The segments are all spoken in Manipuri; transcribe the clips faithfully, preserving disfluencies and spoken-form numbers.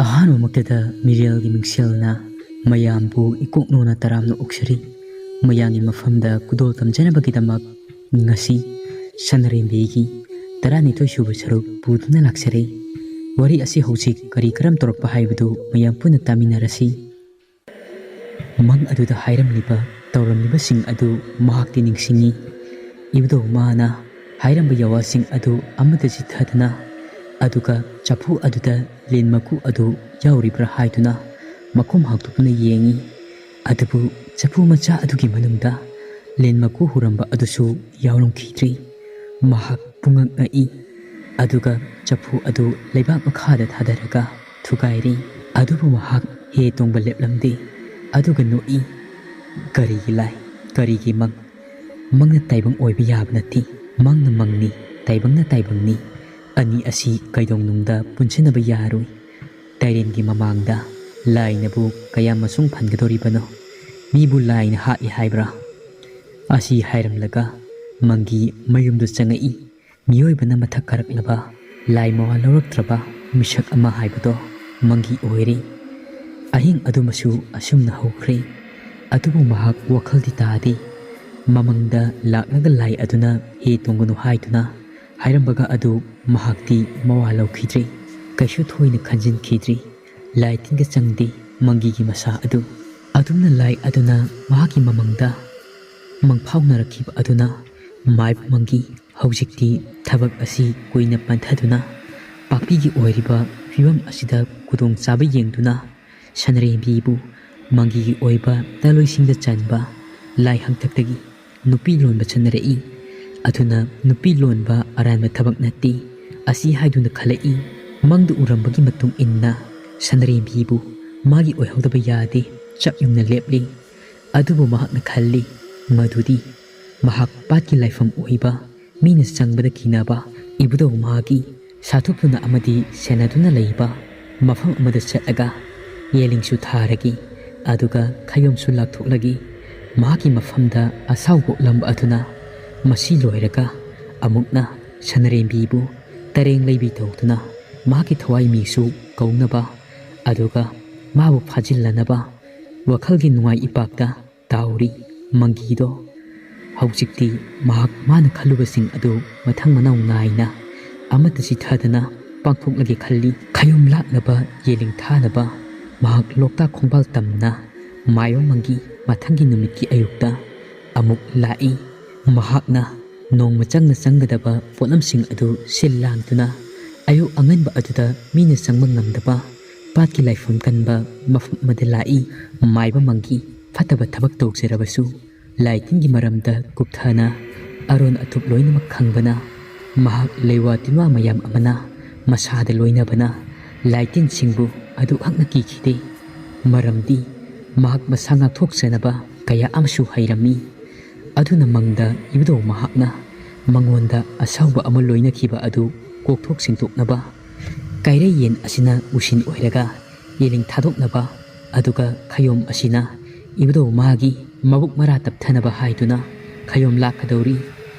ꯑꯍꯥꯟꯕꯃꯛꯇꯗ ꯃꯤꯔꯦꯜꯒꯤ ꯃꯤꯡꯁꯦꯜꯅ ꯃꯌꯥꯝꯕꯨ ꯏꯀꯣꯛꯅꯣꯅ ꯇꯔꯥꯝꯅ ꯑꯣꯛꯆꯔꯤ꯫ ꯃꯌꯥꯝꯒꯤ ꯃꯐꯝꯗ ꯈꯨꯗꯣꯜ ꯇꯝꯖꯅꯕꯒꯤꯗꯃꯛ ꯉꯁꯤ ꯁꯅꯔꯦꯝꯕꯤꯒꯤ ꯇꯔꯥꯅꯤꯊꯣꯏ ꯁꯨꯕ ꯁꯔꯨꯛ ꯄꯨꯗꯨꯅ ꯂꯥꯛꯆꯔꯦ꯫ ꯋꯥꯔꯤ ꯑꯁꯤ ꯍꯧꯖꯤꯛ ꯀꯔꯤ ꯀꯔꯝ ꯇꯧꯔꯛꯄ ꯍꯥꯏꯕꯗꯨ ꯃꯌꯥꯝ ꯄꯨꯟꯅ ꯇꯥꯃꯤꯟꯅꯔꯁꯤ꯫ ꯃꯪ ꯑꯗꯨꯗ ꯍꯥꯏꯔꯝꯂꯤꯕ ꯇꯧꯔꯝꯂꯤꯕꯁꯤꯡ ꯑꯗꯨ ꯃꯍꯥꯛꯇꯤ ꯅꯤꯡꯁꯤꯡꯏ꯫ ꯏꯕꯨꯙꯧ ꯃꯥꯅ ꯍꯥꯏꯔꯝꯕ ꯌꯥꯋꯥꯁꯤꯡ ꯑꯗꯨ ꯑꯃꯠꯇ ꯆꯤꯠꯊꯗꯅ, ꯑꯗꯨꯒ ꯆꯐꯨ ꯑꯗꯨꯗ ꯂꯤꯟ ꯃꯀꯨ ꯑꯗꯨ ꯌꯥꯎꯔꯤꯕ꯭ꯔꯥ ꯍꯥꯏꯗꯨꯅ ꯃꯈꯨꯝ ꯍꯥꯡꯗꯣꯛꯇꯨꯅ ꯌꯦꯡꯏ꯫ ꯑꯗꯨꯕꯨ ꯆꯐꯨ ꯃꯆꯥ ꯑꯗꯨꯒꯤ ꯃꯅꯨꯡꯗ ꯂꯤꯟ ꯃꯀꯨ ꯍꯨꯔꯝꯕ ꯑꯗꯨꯁꯨ ꯌꯥꯎꯔꯝꯈꯤꯗ꯭ꯔꯤ꯫ ꯃꯍꯥꯛ ꯄꯨꯡꯉꯛ ꯉꯛꯏ꯫ ꯑꯗꯨꯒ ꯆꯐꯨ ꯑꯗꯨ ꯂꯩꯕꯥꯛ ꯃꯈꯥꯗ ꯊꯥꯗꯔꯒ ꯊꯨꯒꯥꯏꯔꯤ꯫ ꯑꯗꯨꯕꯨ ꯃꯍꯥꯛ ꯍꯦ ꯇꯣꯡꯕ ꯂꯦꯞꯂꯝꯗꯦ꯫ ꯑꯗꯨꯒ ꯅꯣꯛꯏ꯫ ꯀꯔꯤꯒꯤ ꯂꯥꯏ? ꯀꯔꯤꯒꯤ ꯃꯪ? ꯃꯪꯅ ꯇꯥꯏꯕꯪ ꯑꯣꯏꯕ ꯌꯥꯕ ꯅꯠꯇꯦ꯫ ꯃꯪꯅ ꯃꯪꯅꯤ, ꯇꯥꯏꯕꯪꯅ ꯇꯥꯏꯕꯪꯅꯤ꯫ ꯑꯅꯤ ꯑꯁꯤ ꯀꯩꯗꯧꯅꯨꯡꯗ ꯄꯨꯟꯁꯤꯟꯅꯕ ꯌꯥꯔꯣꯏ꯫ ꯇꯥꯏꯔꯦꯟꯒꯤ ꯃꯃꯥꯡꯗ ꯂꯥꯏꯅꯕꯨ ꯀꯌꯥꯝ ꯃꯁꯨꯡ ꯐꯟꯒꯗꯧꯔꯤꯕꯅꯣ? ꯃꯤꯕꯨ ꯂꯥꯏꯅ ꯍꯥꯠꯂꯤ ꯍꯥꯏꯕ꯭ꯔꯥ? ꯑꯁꯤ ꯍꯥꯏꯔꯝꯂꯒ ꯃꯪꯒꯤ ꯃꯌꯨꯝꯗ ꯆꯪꯉꯛꯏ꯫ ꯃꯤꯑꯣꯏꯕꯅ ꯃꯊꯛ ꯀꯥꯔꯛꯂꯕ, ꯂꯥꯏ ꯃꯋꯥ ꯂꯧꯔꯛꯇ꯭ꯔꯕ ꯃꯤꯁꯛ ꯑꯃ ꯍꯥꯏꯕꯗꯣ ꯃꯪꯒꯤ ꯑꯣꯏꯔꯦ꯫ ꯑꯍꯤꯡ ꯑꯗꯨꯃꯁꯨ ꯑꯁꯨꯝꯅ ꯍꯧꯈ꯭ꯔꯦ꯫ ꯑꯗꯨꯕꯨ ꯃꯍꯥꯛ ꯋꯥꯈꯜꯗꯤ ꯇꯥꯗꯦ꯫ ꯃꯃꯪꯗ ꯂꯥꯛꯂꯒ ꯂꯥꯏ ꯑꯗꯨꯅ ꯍꯦ ꯇꯣꯡꯒꯅꯨ ꯍꯥꯏꯗꯨꯅ ꯍꯥꯏꯔꯝꯕꯒ ꯑꯗꯨ ꯃꯍꯥꯛꯇꯤ ꯃꯋꯥ ꯂꯧꯈꯤꯗ꯭ꯔꯦ꯫ ꯀꯩꯁꯨ ꯊꯣꯏꯅ ꯈꯟꯖꯤꯟꯈꯤꯗ꯭ꯔꯦ꯫ ꯂꯥꯏ ꯇꯤꯟꯒ ꯆꯪꯗꯦ ꯃꯪꯒꯤꯒꯤ ꯃꯁꯥ ꯑꯗꯨ꯫ ꯑꯗꯨꯝꯅ ꯂꯥꯏ ꯑꯗꯨꯅ ꯃꯍꯥꯛꯀꯤ ꯃꯃꯪꯗ ꯃꯪꯐꯥꯎꯅꯔꯛꯈꯤꯕ ꯑꯗꯨꯅ ꯃꯥꯏꯕ ꯃꯪꯒꯤ, ꯍꯧꯖꯤꯛꯇꯤ ꯊꯕꯛ ꯑꯁꯤ ꯀꯨꯏꯅ ꯄꯟꯊꯗꯨꯅ ꯄꯥꯛꯄꯤꯒꯤ ꯑꯣꯏꯔꯤꯕ ꯐꯤꯕꯝ ꯑꯁꯤꯗ ꯈꯨꯗꯣꯡꯆꯥꯕ ꯌꯦꯡꯗꯨꯅ ꯁꯅꯔꯦꯝꯕꯤꯕꯨ ꯃꯪꯒꯤꯒꯤ ꯑꯣꯏꯕ ꯇꯂꯣꯏꯁꯤꯡꯗ ꯆꯟꯕ ꯂꯥꯏ ꯍꯪꯇꯛꯇꯒꯤ ꯅꯨꯄꯤ ꯂꯣꯟꯕ ꯆꯠꯅꯔꯛꯏ꯫ ꯑꯗꯨꯅ ꯅꯨꯄꯤ ꯂꯣꯟꯕ ꯑꯔꯥꯟꯕ ꯊꯕꯛ ꯅꯠꯇꯦ ꯑꯁꯤ ꯍꯥꯏꯗꯨꯅ ꯈꯜꯂꯛꯏ꯫ ꯃꯪꯗ ꯎꯔꯝꯕꯒꯤ ꯃꯇꯨꯡ ꯏꯟꯅ ꯁꯅꯔꯦꯝꯕꯤꯕꯨ ꯃꯥꯒꯤ ꯑꯣꯏꯍꯧꯗꯕ ꯌꯥꯗꯦ ꯆꯞ ꯌꯨꯡꯅ ꯂꯦꯞꯂꯤ꯫ ꯑꯗꯨꯕꯨ ꯃꯍꯥꯛꯅ ꯈꯜꯂꯤ ꯃꯗꯨꯗꯤ ꯃꯍꯥꯛ ꯄꯥꯠꯀꯤ ꯂꯥꯏꯐꯝ ꯑꯣꯏꯕ, ꯃꯤꯅ ꯆꯪꯕꯗ ꯀꯤꯅꯕ, ꯏꯕꯨꯙꯧ ꯃꯥꯒꯤ ꯁꯥꯊꯨꯞꯇꯨꯅ ꯑꯃꯗꯤ ꯁꯦꯟꯅꯗꯨꯅ ꯂꯩꯕ ꯃꯐꯝ ꯑꯃꯗ ꯆꯠꯂꯒ ꯌꯦꯂꯤꯡꯁꯨ ꯊꯥꯔꯒꯦ, ꯑꯗꯨꯒ ꯈꯌꯣꯝꯁꯨ ꯂꯥꯛꯊꯣꯛꯂꯒꯦ꯫ ꯃꯍꯥꯛꯀꯤ ꯃꯐꯝꯗ ꯑꯁꯥꯎꯕ ꯎꯠꯂꯝꯕ ꯑꯗꯨꯅ ꯃꯁꯤ ꯂꯣꯏꯔꯒ ꯑꯃꯨꯛꯅ ꯁꯅꯔꯦꯝꯕꯤꯕꯨ ꯇꯔꯦꯡ ꯂꯩꯕꯤ ꯇꯧꯗꯨꯅ ꯃꯍꯥꯛꯀꯤ ꯊꯋꯥꯏ ꯃꯤꯁꯨ ꯀꯧꯅꯕ ꯑꯗꯨꯒ ꯃꯥꯕꯨ ꯐꯥꯖꯤꯜꯂꯅꯕ ꯋꯥꯈꯜꯒꯤ ꯅꯨꯡꯉꯥꯏ ꯏꯄꯥꯛꯇ ꯇꯥꯎꯔꯤ ꯃꯪꯒꯤꯗꯣ꯫ ꯍꯧꯖꯤꯛꯇꯤ ꯃꯍꯥꯛ ꯃꯥꯅ ꯈꯜꯂꯨꯕꯁꯤꯡ ꯑꯗꯨ ꯃꯊꯪ ꯃꯅꯥꯎ ꯅꯥꯏꯅ ꯑꯃꯠꯇ ꯆꯤꯊꯗꯅ ꯄꯥꯡꯊꯣꯛꯂꯒꯦ ꯈꯜꯂꯤ꯫ ꯈꯌꯣꯝ ꯂꯥꯛꯅꯕ ꯌꯦꯂꯤꯡ ꯊꯥꯅꯕ ꯃꯍꯥꯛ ꯂꯣꯛꯇꯥꯛ ꯈꯣꯡꯕꯥꯜ ꯇꯝꯅ ꯃꯥꯏꯕ ꯃꯪꯒꯤ ꯃꯊꯪꯒꯤ ꯅꯨꯃꯤꯠꯀꯤ ꯑꯌꯨꯛꯇ ꯑꯃꯨꯛ ꯂꯥꯛꯏ꯫ ꯃꯍꯥꯛꯅ ꯅꯣꯡꯃ ꯆꯪꯅ ꯆꯪꯒꯗꯕ ꯄꯣꯠꯂꯝꯁꯤꯡ ꯑꯗꯨ ꯁꯤꯜ ꯂꯥꯡꯗꯨꯅ ꯑꯌꯨꯛ ꯑꯉꯟꯕ ꯑꯗꯨꯗ ꯃꯤꯅ ꯆꯪꯕ ꯉꯝꯗꯕ ꯄꯥꯠꯀꯤ ꯂꯥꯏꯐꯝ ꯀꯟꯕ ꯃꯐꯝ ꯑꯃꯗ ꯂꯥꯛꯏ꯫ ꯃꯥꯏꯕ ꯃꯪꯒꯤ ꯐꯠꯇꯕ ꯊꯕꯛ ꯇꯧꯖꯔꯕꯁꯨ ꯂꯥꯏ ꯇꯤꯟꯒꯤ ꯃꯔꯝꯗ ꯀꯨꯞꯊꯅ ꯑꯔꯣꯟ ꯑꯊꯨꯞ ꯂꯣꯏꯅꯃꯛ ꯈꯪꯕꯅ ꯃꯍꯥꯛ ꯂꯩꯋꯥ ꯇꯤꯟꯋꯥ ꯃꯌꯥꯝ ꯑꯃꯅ ꯃꯁꯥꯗ ꯂꯣꯏꯅꯕꯅ ꯂꯥꯏ ꯇꯤꯟꯁꯤꯡꯕꯨ ꯑꯗꯨꯛ ꯍꯛꯅ ꯀꯤꯈꯤꯗꯦ꯫ ꯃꯔꯝꯗꯤ ꯃꯍꯥꯛ ꯃꯁꯥ ꯉꯥꯛꯊꯣꯛꯆꯅꯕ ꯀꯌꯥ ꯑꯃꯁꯨ ꯍꯩꯔꯝꯃꯤ꯫ ꯑꯗꯨꯅ ꯃꯪꯗ ꯏꯕꯨꯙꯧ ꯃꯍꯥꯛꯅ ꯃꯉꯣꯟꯗ ꯑꯁꯥꯎꯕ ꯑꯃ ꯂꯣꯏꯅꯈꯤꯕ ꯑꯗꯨ ꯀꯣꯛꯊꯣꯛ ꯁꯦꯡꯗꯣꯛꯅꯕ ꯀꯩꯔꯩ ꯌꯦꯟ ꯑꯁꯤꯅ ꯎꯁꯤꯟ ꯑꯣꯏꯔꯒ ꯌꯦꯂꯤꯡ ꯊꯥꯗꯣꯛꯅꯕ, ꯑꯗꯨꯒ ꯈꯌꯣꯝ ꯑꯁꯤꯅ ꯏꯕꯨꯙꯧ ꯃꯥꯒꯤ ꯃꯕꯨꯛ ꯃꯔꯥ ꯇꯞꯊꯅꯕ ꯍꯥꯏꯗꯨꯅ ꯈꯌꯣꯝ ꯂꯥꯛꯀꯗꯧꯔꯤ꯫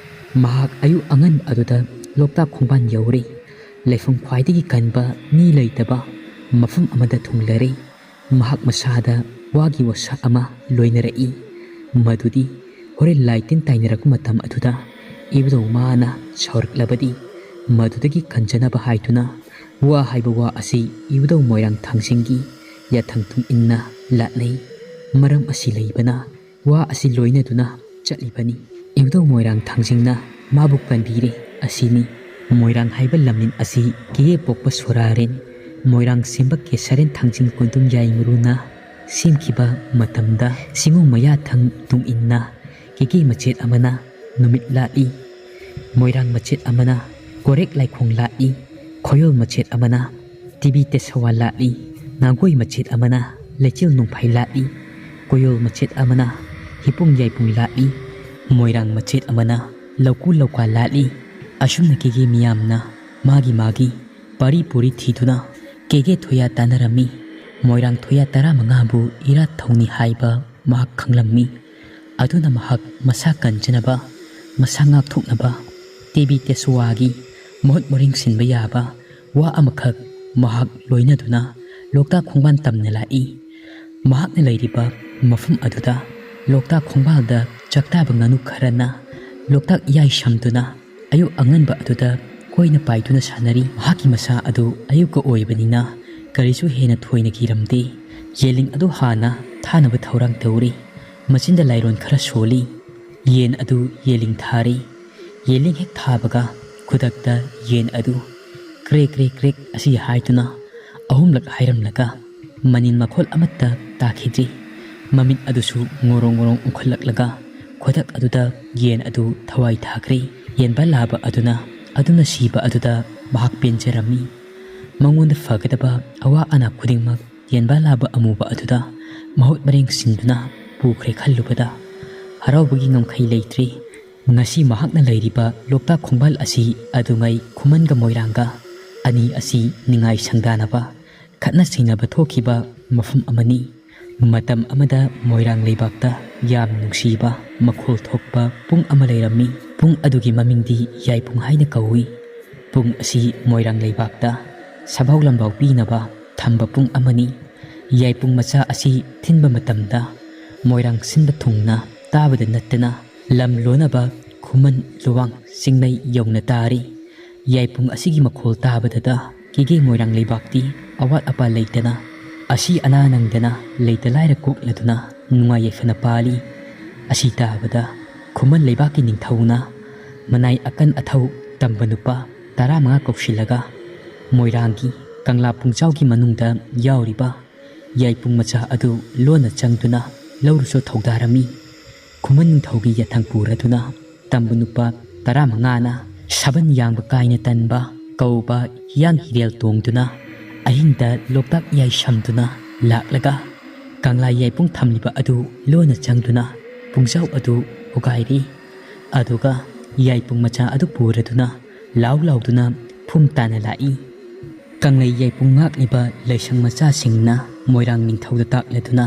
ꯃꯍꯥꯛ ꯑꯌꯨꯛ ꯑꯉꯟꯕ ꯑꯗꯨꯗ ꯂꯣꯛꯇꯥꯛ ꯈꯣꯡꯕꯥꯟ ꯌꯧꯔꯦ꯫ ꯂꯩꯐꯝ ꯈ꯭ꯋꯥꯏꯗꯒꯤ ꯀꯟꯕ ꯃꯤ ꯂꯩꯇꯕ ꯃꯐꯝ ꯑꯃꯗ ꯊꯨꯡꯂꯔꯦ꯫ ꯃꯍꯥꯛ ꯃꯁꯥꯗ ꯋꯥꯒꯤ ꯋꯥꯁꯛ ꯑꯃ ꯂꯣꯏꯅꯔꯛꯏ꯫ ꯃꯗꯨꯗꯤ ꯍꯣꯔꯦꯟ ꯂꯥꯏ ꯇꯤꯟ ꯇꯥꯏꯅꯔꯛꯄ ꯃꯇꯝ ꯑꯗꯨꯗ ꯏꯕꯨꯙꯧ ꯃꯥꯅ ꯁꯥꯎꯔꯛꯂꯕꯗꯤ ꯃꯗꯨꯗꯒꯤ ꯀꯟꯖꯅꯕ ꯍꯥꯏꯗꯨꯅ ꯋꯥ ꯍꯥꯏꯕ ꯋꯥ ꯑꯁꯤ ꯏꯕꯨꯙꯧ ꯃꯣꯏꯔꯥꯡ ꯊꯥꯡꯖꯤꯡꯒꯤ ꯌꯥꯊꯪ ꯇꯨꯡ ꯏꯟꯅ ꯂꯥꯠꯅꯩ꯫ ꯃꯔꯝ ꯑꯁꯤ ꯂꯩꯕꯅ ꯋꯥ ꯑꯁꯤ ꯂꯣꯏꯅꯗꯨꯅ ꯆꯠꯂꯤꯕꯅꯤ꯫ ꯏꯕꯨꯙꯧ ꯃꯣꯏꯔꯥꯡ ꯊꯥꯡꯖꯤꯡꯅ ꯃꯥꯕꯨ ꯀꯟꯕꯤꯔꯦ ꯑꯁꯤꯅꯤ꯫ ꯃꯣꯏꯔꯥꯡ ꯍꯥꯏꯕ ꯂꯝꯃꯤꯡ ꯑꯁꯤ ꯀꯦꯒꯦ ꯄꯣꯛꯄ ꯁꯣꯔꯥꯔꯦꯟ ꯃꯣꯏꯔꯥꯡ ꯁꯦꯝꯕ ꯀꯦꯁꯔꯦꯟ ꯊꯥꯡꯖꯤꯡ ꯀꯣꯟꯗꯨꯝ ꯌꯥꯏꯃꯔꯨꯅ ꯁꯦꯝꯈꯤꯕ ꯃꯇꯝꯗ ꯁꯤꯡꯉꯨ ꯃꯌꯥꯊꯪ ꯇꯨꯡ ꯏꯟꯅ ꯀꯦꯒꯦ ꯃꯆꯦꯠ ꯑꯃꯅ ꯅꯨꯃꯤꯠ ꯂꯥꯠꯂꯤ꯫ ꯃꯣꯏꯔꯥꯡ ꯃꯆꯦꯠ ꯑꯃꯅ ꯀꯣꯔꯦꯛ ꯂꯥꯏꯈꯣꯡ ꯂꯥꯠꯂꯤ꯫ ꯈꯣꯌꯣꯜ ꯃꯆꯦꯠ ꯑꯃꯅ ꯇꯤꯕꯤ ꯇꯦꯁꯋꯥ ꯂꯥꯠꯂꯤ꯫ ꯅꯥꯒꯣꯏ ꯃꯆꯦꯠ ꯑꯃꯅ ꯂꯩꯆꯤꯜ ꯅꯣꯡꯐꯥꯏ ꯂꯥꯠꯂꯤ꯫ ꯀꯣꯌꯣꯜ ꯃꯆꯦꯠ ꯑꯃꯅ ꯍꯤꯄꯨꯡ ꯌꯥꯏꯄꯨꯡ ꯂꯥꯠꯂꯤ꯫ ꯃꯣꯏꯔꯥꯡ ꯃꯆꯦꯠ ꯑꯃꯅ ꯂꯧꯀꯨ ꯂꯧꯀꯥ ꯂꯥꯠꯂꯤ꯫ ꯑꯁꯨꯝꯅ ꯀꯦꯒꯦ ꯃꯤꯌꯥꯝꯅ ꯃꯥꯒꯤ ꯃꯥꯒꯤ ꯄꯥꯔꯤ ꯄꯨꯔꯤ ꯊꯤꯗꯨꯅ ꯀꯦꯒꯦ ꯊꯣꯌꯥ ꯇꯥꯟꯅꯔꯝꯃꯤ꯫ ꯃꯣꯏꯔꯥꯡ ꯊꯣꯌꯥ ꯇꯔꯥꯃꯉꯥꯕꯨ ꯏꯔꯥꯠ ꯊꯧꯅꯤ ꯍꯥꯏꯕ ꯃꯍꯥꯛ ꯈꯪꯂꯝꯃꯤ꯫ ꯑꯗꯨꯅ ꯃꯍꯥꯛ ꯃꯁꯥ ꯀꯟꯖꯅꯕ, ꯃꯁꯥ ꯉꯥꯛꯊꯣꯛꯅꯕ ꯇꯦꯕꯤ ꯇꯦꯁꯋꯥꯒꯤ ꯃꯍꯨꯠ ꯃꯔꯤꯡ ꯁꯤꯟꯕ ꯌꯥꯕ ꯋꯥ ꯑꯃꯈꯛ ꯃꯍꯥꯛ ꯂꯣꯏꯅꯗꯨꯅ ꯂꯣꯛꯇꯥꯛ ꯈꯣꯡꯕꯥꯟ ꯇꯝꯅ ꯂꯥꯛꯏ꯫ ꯃꯍꯥꯛꯅ ꯂꯩꯔꯤꯕ ꯃꯐꯝ ꯑꯗꯨꯗ ꯂꯣꯛꯇꯥꯛ ꯈꯣꯡꯕꯥꯜꯗ ꯆꯥꯛꯇꯥꯕ ꯉꯥꯅꯨ ꯈꯔꯅ ꯂꯣꯛꯇꯥꯛ ꯏꯌꯥꯏ ꯁꯝꯗꯨꯅ ꯑꯌꯨꯛ ꯑꯉꯟꯕ ꯑꯗꯨꯗ ꯀꯣꯏꯅ ꯄꯥꯏꯗꯨꯅ ꯁꯥꯟꯅꯔꯤ꯫ ꯃꯍꯥꯛꯀꯤ ꯃꯁꯥ ꯑꯗꯨ ꯑꯌꯨꯛꯀ ꯑꯣꯏꯕꯅꯤꯅ ꯀꯔꯤꯁꯨ ꯍꯦꯟꯅ ꯊꯣꯏꯅ ꯀꯤꯔꯝꯗꯦ꯫ ꯌꯦꯜꯂꯤꯡ ꯑꯗꯨ ꯍꯥꯟꯅ ꯊꯥꯅꯕ ꯊꯧꯔꯥꯡ ꯇꯧꯔꯤ꯫ ꯃꯆꯤꯟꯗ ꯂꯥꯏꯔꯣꯟ ꯈꯔ ꯁꯣꯜꯂꯤ꯫ ꯌꯦꯟ ꯑꯗꯨ ꯌꯦꯜꯂꯤꯡ ꯊꯥꯔꯤ꯫ ꯌꯦꯜꯂꯤꯡ ꯍꯦꯛ ꯊꯥꯕꯒ ꯈꯨꯗꯛꯇ ꯌꯦꯟ ꯑꯗꯨ "ꯀ꯭ꯔꯦꯛ ꯀ꯭ꯔꯦꯛ ꯀ꯭ꯔꯦꯛ" ꯑꯁꯤ ꯍꯥꯏꯗꯨꯅ ꯑꯍꯨꯝꯂꯛ ꯍꯥꯏꯔꯝꯂꯒ ꯃꯅꯤꯟ ꯃꯈꯣꯜ ꯑꯃꯠꯇ ꯇꯥꯈꯤꯗ꯭ꯔꯤ꯫ ꯃꯃꯤꯠ ꯑꯗꯨꯁꯨ ꯉꯣꯔꯣꯡ ꯉꯣꯔꯣꯡ ꯎꯪꯈꯠꯂꯛꯂꯒ ꯈꯨꯗꯛ ꯑꯗꯨꯗ ꯌꯦꯟ ꯑꯗꯨ ꯊꯋꯥꯏ ꯊꯥꯈ꯭ꯔꯦ꯫ ꯌꯦꯟꯕ ꯂꯥꯕ ꯑꯗꯨꯅ ꯑꯗꯨꯅ ꯁꯤꯕ ꯑꯗꯨꯗ ꯃꯍꯥꯛ ꯄꯦꯟꯖꯔꯝꯃꯤ꯫ ꯃꯉꯣꯟꯗ ꯐꯒꯗꯕ ꯑꯋꯥ ꯑꯅꯥ ꯈꯨꯗꯤꯡꯃꯛ ꯌꯦꯟꯕ ꯂꯥꯕ ꯑꯃꯨꯕ ꯑꯗꯨꯗ ꯃꯍꯨꯠ ꯃꯔꯦꯡ ꯁꯤꯟꯗꯨꯅ ꯄꯨꯈ꯭ꯔꯦ ꯈꯜꯂꯨꯕꯗ ꯍꯔꯥꯎꯕꯒꯤ ꯉꯝꯈꯩ ꯂꯩꯇ꯭ꯔꯦ꯫ ꯉꯁꯤ ꯃꯍꯥꯛꯅ ꯂꯩꯔꯤꯕ ꯂꯣꯛꯇꯥꯛ ꯈꯣꯡꯕꯥꯜ ꯑꯁꯤ ꯑꯗꯨꯉꯩ ꯈꯨꯃꯟꯒ ꯃꯣꯏꯔꯥꯡꯒ ꯑꯅꯤ ꯑꯁꯤ ꯅꯤꯡꯉꯥꯏ ꯁꯪꯗꯥꯅꯕ, ꯈꯠꯅ ꯆꯩꯅꯕ ꯊꯣꯛꯈꯤꯕ ꯃꯐꯝ ꯑꯃꯅꯤ꯫ ꯃꯇꯝ ꯑꯃꯗ ꯃꯣꯏꯔꯥꯡ ꯂꯩꯕꯥꯛꯇ ꯌꯥꯝ ꯅꯨꯡꯁꯤꯕ ꯃꯈꯣꯜ ꯊꯣꯛꯄ ꯄꯨꯡ ꯑꯃ ꯂꯩꯔꯝꯃꯤ꯫ ꯄꯨꯡ ꯑꯗꯨꯒꯤ ꯃꯃꯤꯡꯗꯤ ꯌꯥꯏꯄꯨꯡ ꯍꯥꯏꯅ ꯀꯧꯏ꯫ ꯄꯨꯡ ꯑꯁꯤ ꯃꯣꯏꯔꯥꯡ ꯂꯩꯕꯥꯛꯇ ꯁꯥꯐꯥꯎ ꯂꯝꯕꯥꯎ ꯄꯤꯅꯕ ꯊꯝꯕ ꯄꯨꯡ ꯑꯃꯅꯤ꯫ ꯌꯥꯏꯄꯨꯡ ꯃꯆꯥ ꯑꯁꯤ ꯊꯤꯟꯕ ꯃꯇꯝꯗ ꯃꯣꯏꯔꯥꯡ ꯁꯤꯟꯕ ꯊꯨꯡꯅ ꯇꯥꯕꯗ ꯅꯠꯇꯅ ꯂꯝ ꯂꯣꯟꯅꯕ ꯈꯨꯃꯟ, ꯂꯨꯋꯥꯡ, ꯆꯤꯡꯃꯩ ꯌꯧꯅ ꯇꯥꯔꯤ꯫ ꯌꯥꯏꯄꯨꯡ ꯑꯁꯤꯒꯤ ꯃꯈꯣꯜ ꯇꯥꯕꯗꯇ ꯀꯦꯒꯦ ꯃꯣꯏꯔꯥꯡ ꯂꯩꯕꯥꯛꯇꯤ ꯑꯋꯥꯠ ꯑꯄꯥ ꯂꯩꯇꯅ, ꯑꯁꯤ ꯑꯅꯥ ꯅꯪꯗꯅ, ꯂꯩꯇ ꯂꯥꯏꯔ ꯀꯣꯛꯂꯗꯨꯅ ꯅꯨꯡꯉꯥꯏ ꯌꯥꯏꯐꯅ ꯄꯥꯜꯂꯤ꯫ ꯑꯁꯤ ꯇꯥꯕꯗ ꯈꯨꯃꯟ ꯂꯩꯕꯥꯛꯀꯤ ꯅꯤꯡꯊꯧꯅ ꯃꯅꯥꯏ ꯑꯀꯟ ꯑꯊꯧ ꯇꯝꯕ ꯅꯨꯄꯥ ꯇꯔꯥꯃꯉꯥ ꯀꯧꯁꯤꯜꯂꯒ ꯃꯣꯏꯔꯥꯡꯒꯤ ꯀꯪꯂꯥ ꯄꯨꯡꯖꯥꯎꯒꯤ ꯃꯅꯨꯡꯗ ꯌꯥꯎꯔꯤꯕ ꯌꯥꯏꯄꯨꯡ ꯃꯆꯥ ꯑꯗꯨ ꯂꯣꯟꯅ ꯆꯪꯗꯨꯅ ꯂꯧꯔꯨꯆꯣ ꯊꯧꯗꯥꯔꯝꯃꯤ꯫ ꯈꯨꯃꯟ ꯅꯤꯡꯊꯧꯒꯤ ꯌꯥꯊꯪ ꯄꯨꯔꯗꯨꯅ ꯇꯝꯕ ꯅꯨꯄꯥ ꯇꯔꯥꯃꯉꯥꯅ ꯁꯥꯕꯟ ꯌꯥꯡꯕ ꯀꯥꯏꯅ ꯇꯟꯕ ꯀꯧꯕ ꯍꯤꯌꯥꯡ ꯍꯤꯔꯦꯜ ꯇꯣꯡꯗꯨꯅ ꯑꯍꯤꯡꯗ ꯂꯣꯛꯇꯥꯛ ꯏꯌꯥꯏ ꯁꯝꯗꯨꯅ ꯂꯥꯛꯂꯒ ꯀꯪꯂꯥ ꯌꯥꯏꯄꯨꯡ ꯊꯝꯂꯤꯕ ꯑꯗꯨ ꯂꯣꯟꯅ ꯆꯪꯗꯨꯅ ꯄꯨꯡꯖꯥꯎ ꯑꯗꯨ ꯍꯣꯒꯥꯏꯔꯤ꯫ ꯑꯗꯨꯒ ꯌꯥꯏꯄꯨꯡ ꯃꯆꯥ ꯑꯗꯨ ꯄꯨꯔꯗꯨꯅ ꯂꯥꯎ ꯂꯥꯎꯗꯨꯅ ꯐꯨꯝ ꯇꯥꯅ ꯂꯥꯛꯏ꯫ ꯀꯪꯂꯩ ꯌꯥꯏꯄꯨꯡ ꯉꯥꯛꯂꯤꯕ ꯂꯩꯁꯪ ꯃꯆꯥꯁꯤꯡꯅ ꯃꯣꯏꯔꯥꯡ ꯅꯤꯡꯊꯧꯗ ꯇꯥꯛꯂꯗꯨꯅ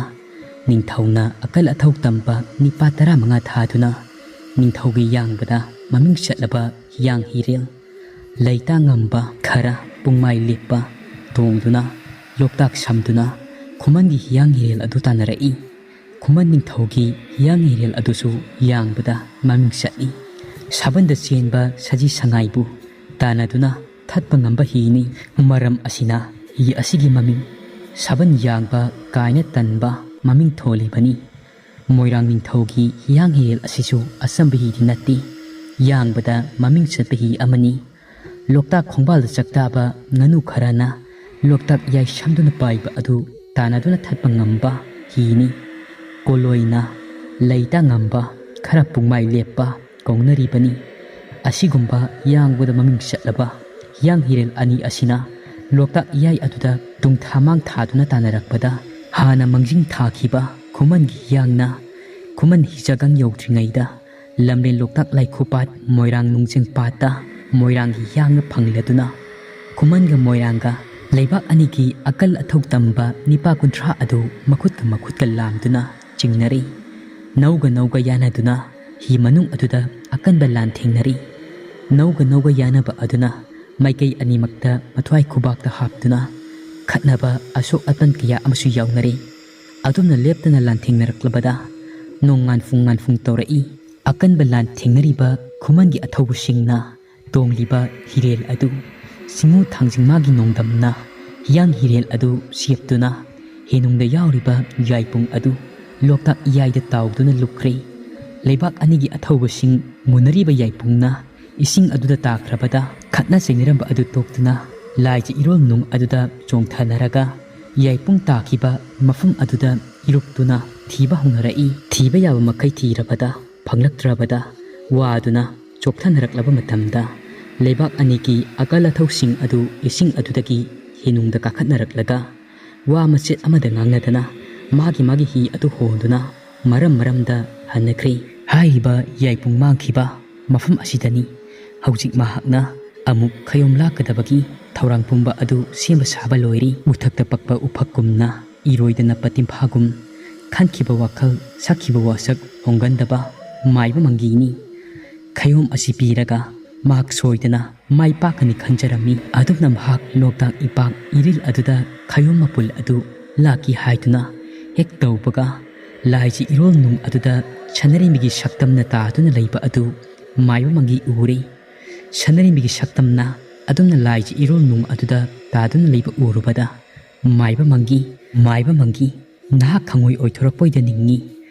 ꯅꯤꯡꯊꯧꯅ ꯑꯀꯜ ꯑꯊꯧ ꯇꯝꯕ ꯅꯤꯄꯥ ꯇꯔꯥꯃꯉꯥ ꯊꯥꯗꯨꯅ ꯅꯤꯡꯊꯧꯒꯤ ꯌꯥꯡꯕꯗ ꯃꯃꯤꯡ ꯆꯠꯂꯕ ꯍꯤꯌꯥꯡ ꯍꯤꯔꯦꯜ ꯂꯩꯇꯥ ꯉꯝꯕ ꯈꯔ ꯄꯨꯡꯃꯥꯏ ꯂꯦꯞꯄ ꯇꯣꯡꯗꯨꯅ ꯂꯣꯛꯇꯥꯛ ꯁꯝꯗꯨꯅ ꯈꯨꯃꯟꯒꯤ ꯍꯤꯌꯥꯡ ꯍꯤꯔꯦꯜ ꯑꯗꯨ ꯇꯥꯟꯅꯔꯛꯏ꯫ ꯈꯨꯃꯟ ꯅꯤꯡꯊꯧꯒꯤ ꯍꯤꯌꯥꯡ ꯍꯤꯔꯦꯜ ꯑꯗꯨꯁꯨ ꯌꯥꯡꯕꯗ ꯃꯃꯤꯡ ꯆꯠꯂꯤ꯫ ꯁꯥꯕꯟꯗ ꯆꯦꯟꯕ ꯁꯖꯤ ꯁꯉꯥꯏꯕꯨ ꯇꯥꯟꯅꯗꯨꯅ ꯊꯠꯄ ꯉꯝꯕ ꯍꯤꯅꯤ꯫ ꯃꯔꯝ ꯑꯁꯤꯅ ꯍꯤ ꯑꯁꯤꯒꯤ ꯃꯃꯤꯡ ꯁꯥꯕꯟ ꯌꯥꯡꯕ ꯀꯥꯏꯅ ꯇꯟꯕ ꯃꯃꯤꯡ ꯊꯣꯜꯂꯤꯕꯅꯤ꯫ ꯃꯣꯏꯔꯥꯡ ꯅꯤꯡꯊꯧꯒꯤ ꯍꯤꯌꯥꯡ ꯍꯤꯔꯦꯜ ꯑꯁꯤꯁꯨ ꯑꯆꯝꯕ ꯍꯤꯗꯤ ꯅꯠꯇꯦ, ꯌꯥꯡꯕꯗ ꯃꯃꯤꯡ ꯆꯠꯄ ꯍꯤ ꯑꯃꯅꯤ꯫ ꯂꯣꯛꯇꯥꯛ ꯈꯣꯡꯕꯥꯜꯗ ꯆꯥꯛꯇꯥꯕ ꯉꯥꯅꯨ ꯈꯔꯅ ꯂꯣꯛꯇꯥꯛ ꯌꯥꯏꯁꯝꯗꯨꯅ ꯄꯥꯏꯕ ꯑꯗꯨ ꯇꯥꯟꯅꯗꯨꯅ ꯊꯠꯄ ꯉꯝꯕ ꯍꯤꯅꯤ꯫ ꯀꯣꯂꯣꯏꯅ ꯂꯩꯇꯥ ꯉꯝꯕ ꯈꯔ ꯄꯨꯡꯃꯥꯏ ꯂꯦꯞꯄ ꯀꯧꯅꯔꯤꯕꯅꯤ꯫ ꯑꯁꯤꯒꯨꯝꯕ ꯌꯥꯡꯕꯗ ꯃꯃꯤꯡ ꯆꯠꯂꯕ ꯍꯤꯌꯥꯡ ꯍꯤꯔꯦꯜ ꯑꯅꯤ ꯑꯁꯤꯅ ꯂꯣꯛꯇꯥꯛ ꯏꯌꯥꯏ ꯑꯗꯨꯗ ꯇꯨꯡꯊꯥ ꯃꯥꯡ ꯊꯥꯗꯨꯅ ꯇꯥꯟꯅꯔꯛꯄꯗ ꯍꯥꯟꯅ ꯃꯥꯡꯖꯤꯟ ꯊꯥꯈꯤꯕ ꯈꯨꯃꯟꯒꯤ ꯍꯤꯌꯥꯡꯅ ꯈꯨꯃꯟ ꯍꯤꯖꯒꯪ ꯌꯧꯗ꯭ꯔꯤꯉꯩꯗ ꯂꯝꯂꯦꯟ ꯂꯣꯛꯇꯥꯛ ꯂꯥꯏꯈꯨꯄꯥꯠ ꯃꯣꯏꯔꯥꯡ ꯅꯨꯡꯖꯤꯡ ꯄꯥꯠꯇ ꯃꯣꯏꯔꯥꯡꯒꯤ ꯍꯤꯌꯥꯡꯅ ꯐꯪꯂꯗꯨꯅ ꯈꯨꯃꯟꯒ ꯃꯣꯏꯔꯥꯡꯒ ꯂꯩꯕꯥꯛ ꯑꯅꯤꯒꯤ ꯑꯀꯜ ꯑꯊꯧ ꯇꯝꯕ ꯅꯤꯄꯥ ꯀꯨꯟꯊ꯭ꯔꯥ ꯑꯗꯨ ꯃꯈꯨꯠꯀ ꯃꯈꯨꯠꯀ ꯂꯥꯝꯗꯨꯅ ꯆꯤꯡꯅꯔꯤ꯫ ꯅꯧꯒ ꯅꯧꯒ ꯌꯥꯅꯗꯨꯅ ꯍꯤ ꯃꯅꯨꯡ ꯑꯗꯨꯗ ꯑꯀꯟꯕ ꯂꯥꯟ ꯊꯦꯡꯅꯔꯤ꯫ ꯅꯧꯒ ꯅꯧꯒ ꯌꯥꯅꯕ ꯑꯗꯨꯅ ꯃꯥꯏꯀꯩ ꯑꯅꯤꯃꯛꯇ ꯃꯊ꯭ꯋꯥꯏ ꯈꯨꯕꯥꯛꯇ ꯍꯥꯞꯇꯨꯅ ꯈꯠꯅꯕ ꯑꯁꯣꯛ ꯑꯄꯟ ꯀꯌꯥ ꯑꯃꯁꯨ ꯌꯥꯎꯅꯔꯤ꯫ ꯑꯗꯨꯝꯅ ꯂꯦꯞꯇꯅ ꯂꯥꯟꯊꯦꯡꯅꯔꯛꯂꯕꯗ ꯅꯣꯡ ꯉꯥꯟꯐꯨꯡ ꯉꯥꯟꯐꯨꯡ ꯇꯧꯔꯛꯏ꯫ ꯑꯀꯟꯕ ꯂꯥꯟ ꯊꯦꯡꯅꯔꯤꯕ ꯈꯨꯃꯟꯒꯤ ꯑꯊꯧꯕꯁꯤꯡꯅ ꯇꯣꯡꯂꯤꯕ ꯍꯤꯔꯦꯜ ꯑꯗꯨ ꯁꯤꯡꯉꯨ ꯊꯥꯡꯖꯤꯡ ꯃꯥꯒꯤ ꯅꯣꯡꯗꯝꯅ ꯍꯤꯌꯥꯡ ꯍꯤꯔꯦꯜ ꯑꯗꯨ ꯁꯦꯞꯇꯨꯅ ꯍꯦꯅꯨꯡꯗ ꯌꯥꯎꯔꯤꯕ ꯌꯥꯏꯄꯨꯡ ꯑꯗꯨ ꯂꯣꯛꯇꯥꯛ ꯏꯌꯥꯏꯗ ꯇꯥꯎꯗꯨꯅ ꯂꯨꯞꯈ꯭ꯔꯦ꯫ ꯂꯩꯕꯥꯛ ꯑꯅꯤꯒꯤ ꯑꯊꯧꯕꯁꯤꯡ ꯃꯨꯟꯅꯔꯤꯕ ꯌꯥꯏꯄꯨꯡꯅ ꯏꯁꯤꯡ ꯑꯗꯨꯗ ꯇꯥꯈ꯭ꯔꯕꯗ ꯈꯠꯅ ꯆꯩꯅꯔꯝꯕ ꯑꯗꯨ ꯇꯣꯛꯇꯨꯅ ꯂꯥꯏꯖ ꯏꯔꯣꯜ ꯅꯨꯡ ꯑꯗꯨꯗ ꯆꯣꯡꯊꯅꯔꯒ ꯌꯥꯏꯄꯨꯡ ꯇꯥꯈꯤꯕ ꯃꯐꯝ ꯑꯗꯨꯗ ꯏꯔꯨꯞꯇꯨꯅ ꯊꯤꯕ ꯍꯧꯅꯔꯛꯏ꯫ ꯊꯤꯕ ꯌꯥꯕ ꯃꯈꯩ ꯊꯤꯔꯕꯗ ꯐꯪꯂꯛꯇ꯭ꯔꯕꯗ ꯋꯥꯗꯨꯅ ꯆꯣꯛꯊꯅꯔꯛꯂꯕ ꯃꯇꯝꯗ ꯂꯩꯕꯥꯛ ꯑꯅꯤꯒꯤ ꯑꯀꯜ ꯑꯊꯧꯁꯤꯡ ꯑꯗꯨ ꯏꯁꯤꯡ ꯑꯗꯨꯗꯒꯤ ꯍꯦꯅꯨꯡꯗ ꯀꯥꯈꯠꯅꯔꯛꯂꯒ ꯋꯥ ꯃꯆꯦꯠ ꯑꯃꯗ ꯉꯥꯡꯅꯗꯅ ꯃꯥꯒꯤ ꯃꯥꯒꯤ ꯍꯤ ꯑꯗꯨ ꯍꯣꯟꯗꯨꯅ ꯃꯔꯝ ꯃꯔꯝꯗ ꯍꯟꯅꯈ꯭ꯔꯦ꯫ ꯍꯥꯏꯔꯤꯕ ꯌꯥꯏꯄꯨꯡ ꯃꯥꯡꯈꯤꯕ ꯃꯐꯝ ꯑꯁꯤꯗꯅꯤ ꯍꯧꯖꯤꯛ ꯃꯍꯥꯛꯅ ꯑꯃꯨꯛ ꯈꯌꯣꯝ ꯂꯥꯛꯀꯗꯕꯒꯤ ꯊꯧꯔꯥꯡ ꯄꯨꯝꯕ ꯑꯗꯨ ꯁꯦꯝꯕ ꯁꯥꯕ ꯂꯣꯏꯔꯤ꯫ ꯎꯊꯛꯇ ꯄꯛꯄ ꯎꯐꯛꯀꯨꯝꯅ ꯏꯔꯣꯏꯗ ꯅꯞꯄ ꯇꯤꯝꯐꯥꯒꯨꯝ ꯈꯟꯈꯤꯕ ꯋꯥꯈꯜ ꯁꯛꯈꯤꯕ ꯋꯥꯁꯛ ꯍꯣꯡꯒꯟꯗꯕ ꯃꯥꯏꯕ ꯃꯪꯒꯤꯅꯤ꯫ ꯈꯌꯣꯝ ꯑꯁꯤ ꯄꯤꯔꯒ ꯃꯍꯥꯛ ꯁꯣꯏꯗꯅ ꯃꯥꯏ ꯄꯥꯛꯀꯅꯤ ꯈꯟꯖꯔꯝꯃꯤ꯫ ꯑꯗꯨꯝꯅ ꯃꯍꯥꯛ ꯂꯣꯛꯇꯥꯛ ꯏꯄꯥꯛ ꯏꯔꯤꯜ ꯑꯗꯨꯗ ꯈꯌꯣꯝ ꯃꯄꯨꯜ ꯑꯗꯨ ꯂꯥꯛꯈꯤ ꯍꯥꯏꯗꯨꯅ ꯍꯦꯛ ꯇꯧꯕꯒ, ꯂꯥꯏꯖꯤ ꯏꯔꯣꯜ ꯅꯨꯡ ꯑꯗꯨꯗ ꯁꯅꯔꯩꯃꯤꯒꯤ ꯁꯛꯇꯝꯅ ꯇꯥꯗꯨꯅ ꯂꯩꯕ ꯑꯗꯨ ꯃꯥꯏꯕ ꯃꯪꯒꯤ ꯎꯔꯦ꯫ ꯁꯅꯔꯩꯃꯤꯒꯤ ꯁꯛꯇꯝꯅ ꯑꯗꯨꯝꯅ ꯂꯥꯏꯖꯤ ꯏꯔꯣꯜ ꯅꯨꯡ ꯑꯗꯨꯗ ꯇꯥꯗꯨꯅ ꯂꯩꯕ ꯎꯔꯨꯕꯗ, ꯃꯥꯏꯕ ꯃꯪꯒꯤ, ꯃꯥꯏꯕ ꯃꯪꯒꯤ, ꯅꯍꯥꯛ ꯈꯪꯉꯣꯏ ꯑꯣꯏꯊꯣꯔꯛꯄꯣꯏꯗ ꯅꯤꯡꯉꯤ꯫